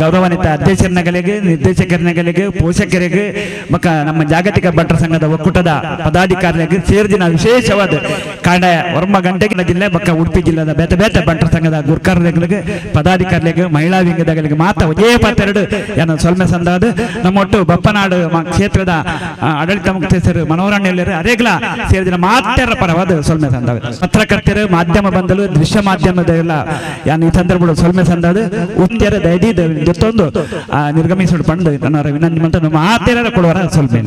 ಗೌರವಾನ್ವಿತ ಅಧ್ಯಕ್ಷರನಗಲಿಗೆ ನಿರ್ದೇಶಕರನಗಲಿಗೆ ಪೋಷಕರಿಗೆ ಬೊಕ್ಕ ನಮ್ಮ ಜಾಗತಿಕ ಬಂಟರ ಸಂಘದ ಒಕ್ಕೂಟದ ಪದಾಧಿಕಾರಿಗಳಿಗೆ ಸೇರಿದಿನ ವಿಶೇಷವಾದ ಕಾಂಡ 9 ಗಂಟೆಗೆ ಜಿಲ್ಲೆ ಬೊಕ್ಕ ಉಡುಪಿ ಜಿಲ್ಲೆದ ಬೇತೆ ಬೇತೆ ಬಂಟರ ಸಂಘದ ಗುರ್ಕಾರರಿಗೆ ಪದಾಧಿಕಾರಿಗಳಿಗೆ ಮಹಿಳಾ ವಿಂಗದಗಳಿಗೆ ಮಾತ ಒಂಜೇ ಪತ್ತೆರಡು ಏನು ಸೊಲ್ಮೆ ಸಂದಾದ ನಮ್ಮೊಟ್ಟು ಬಪ್ಪನಾಡು ಕ್ಷೇತ್ರದ ಆಡಳಿತ ಮುಕ್ತೇಸರು ಮನೋರಣ್ಯರು ಅರೇಗ್ಲ ಸೇರಿದ ಮಾತೆರ ಪರವಾದ ಸೊಲ್ಮೆ ಸಂದಾವ ಪತ್ರಕರ್ತರು ಮಾಧ್ಯಮ ಬಂದಲು ದೃಶ್ಯ ಮಾಧ್ಯಮದ ಎಲ್ಲ ಯಾನ್ ಈ ಸಂದರ್ಭ ಸೊಲ್ಮೆ ಸಂದಾದ ಉತ್ತರ ದಯದಿ ಜೊತ್ತೊಂದು ನಿರ್ಗಮಿಸುಡು ಪಂಡು ನನ್ನ ವಿನಂತಿ ಮಂತ ನಮ್ಮ ಆತೇರ ಕೊಡುವರ ಸೊಲ್ಮೆ.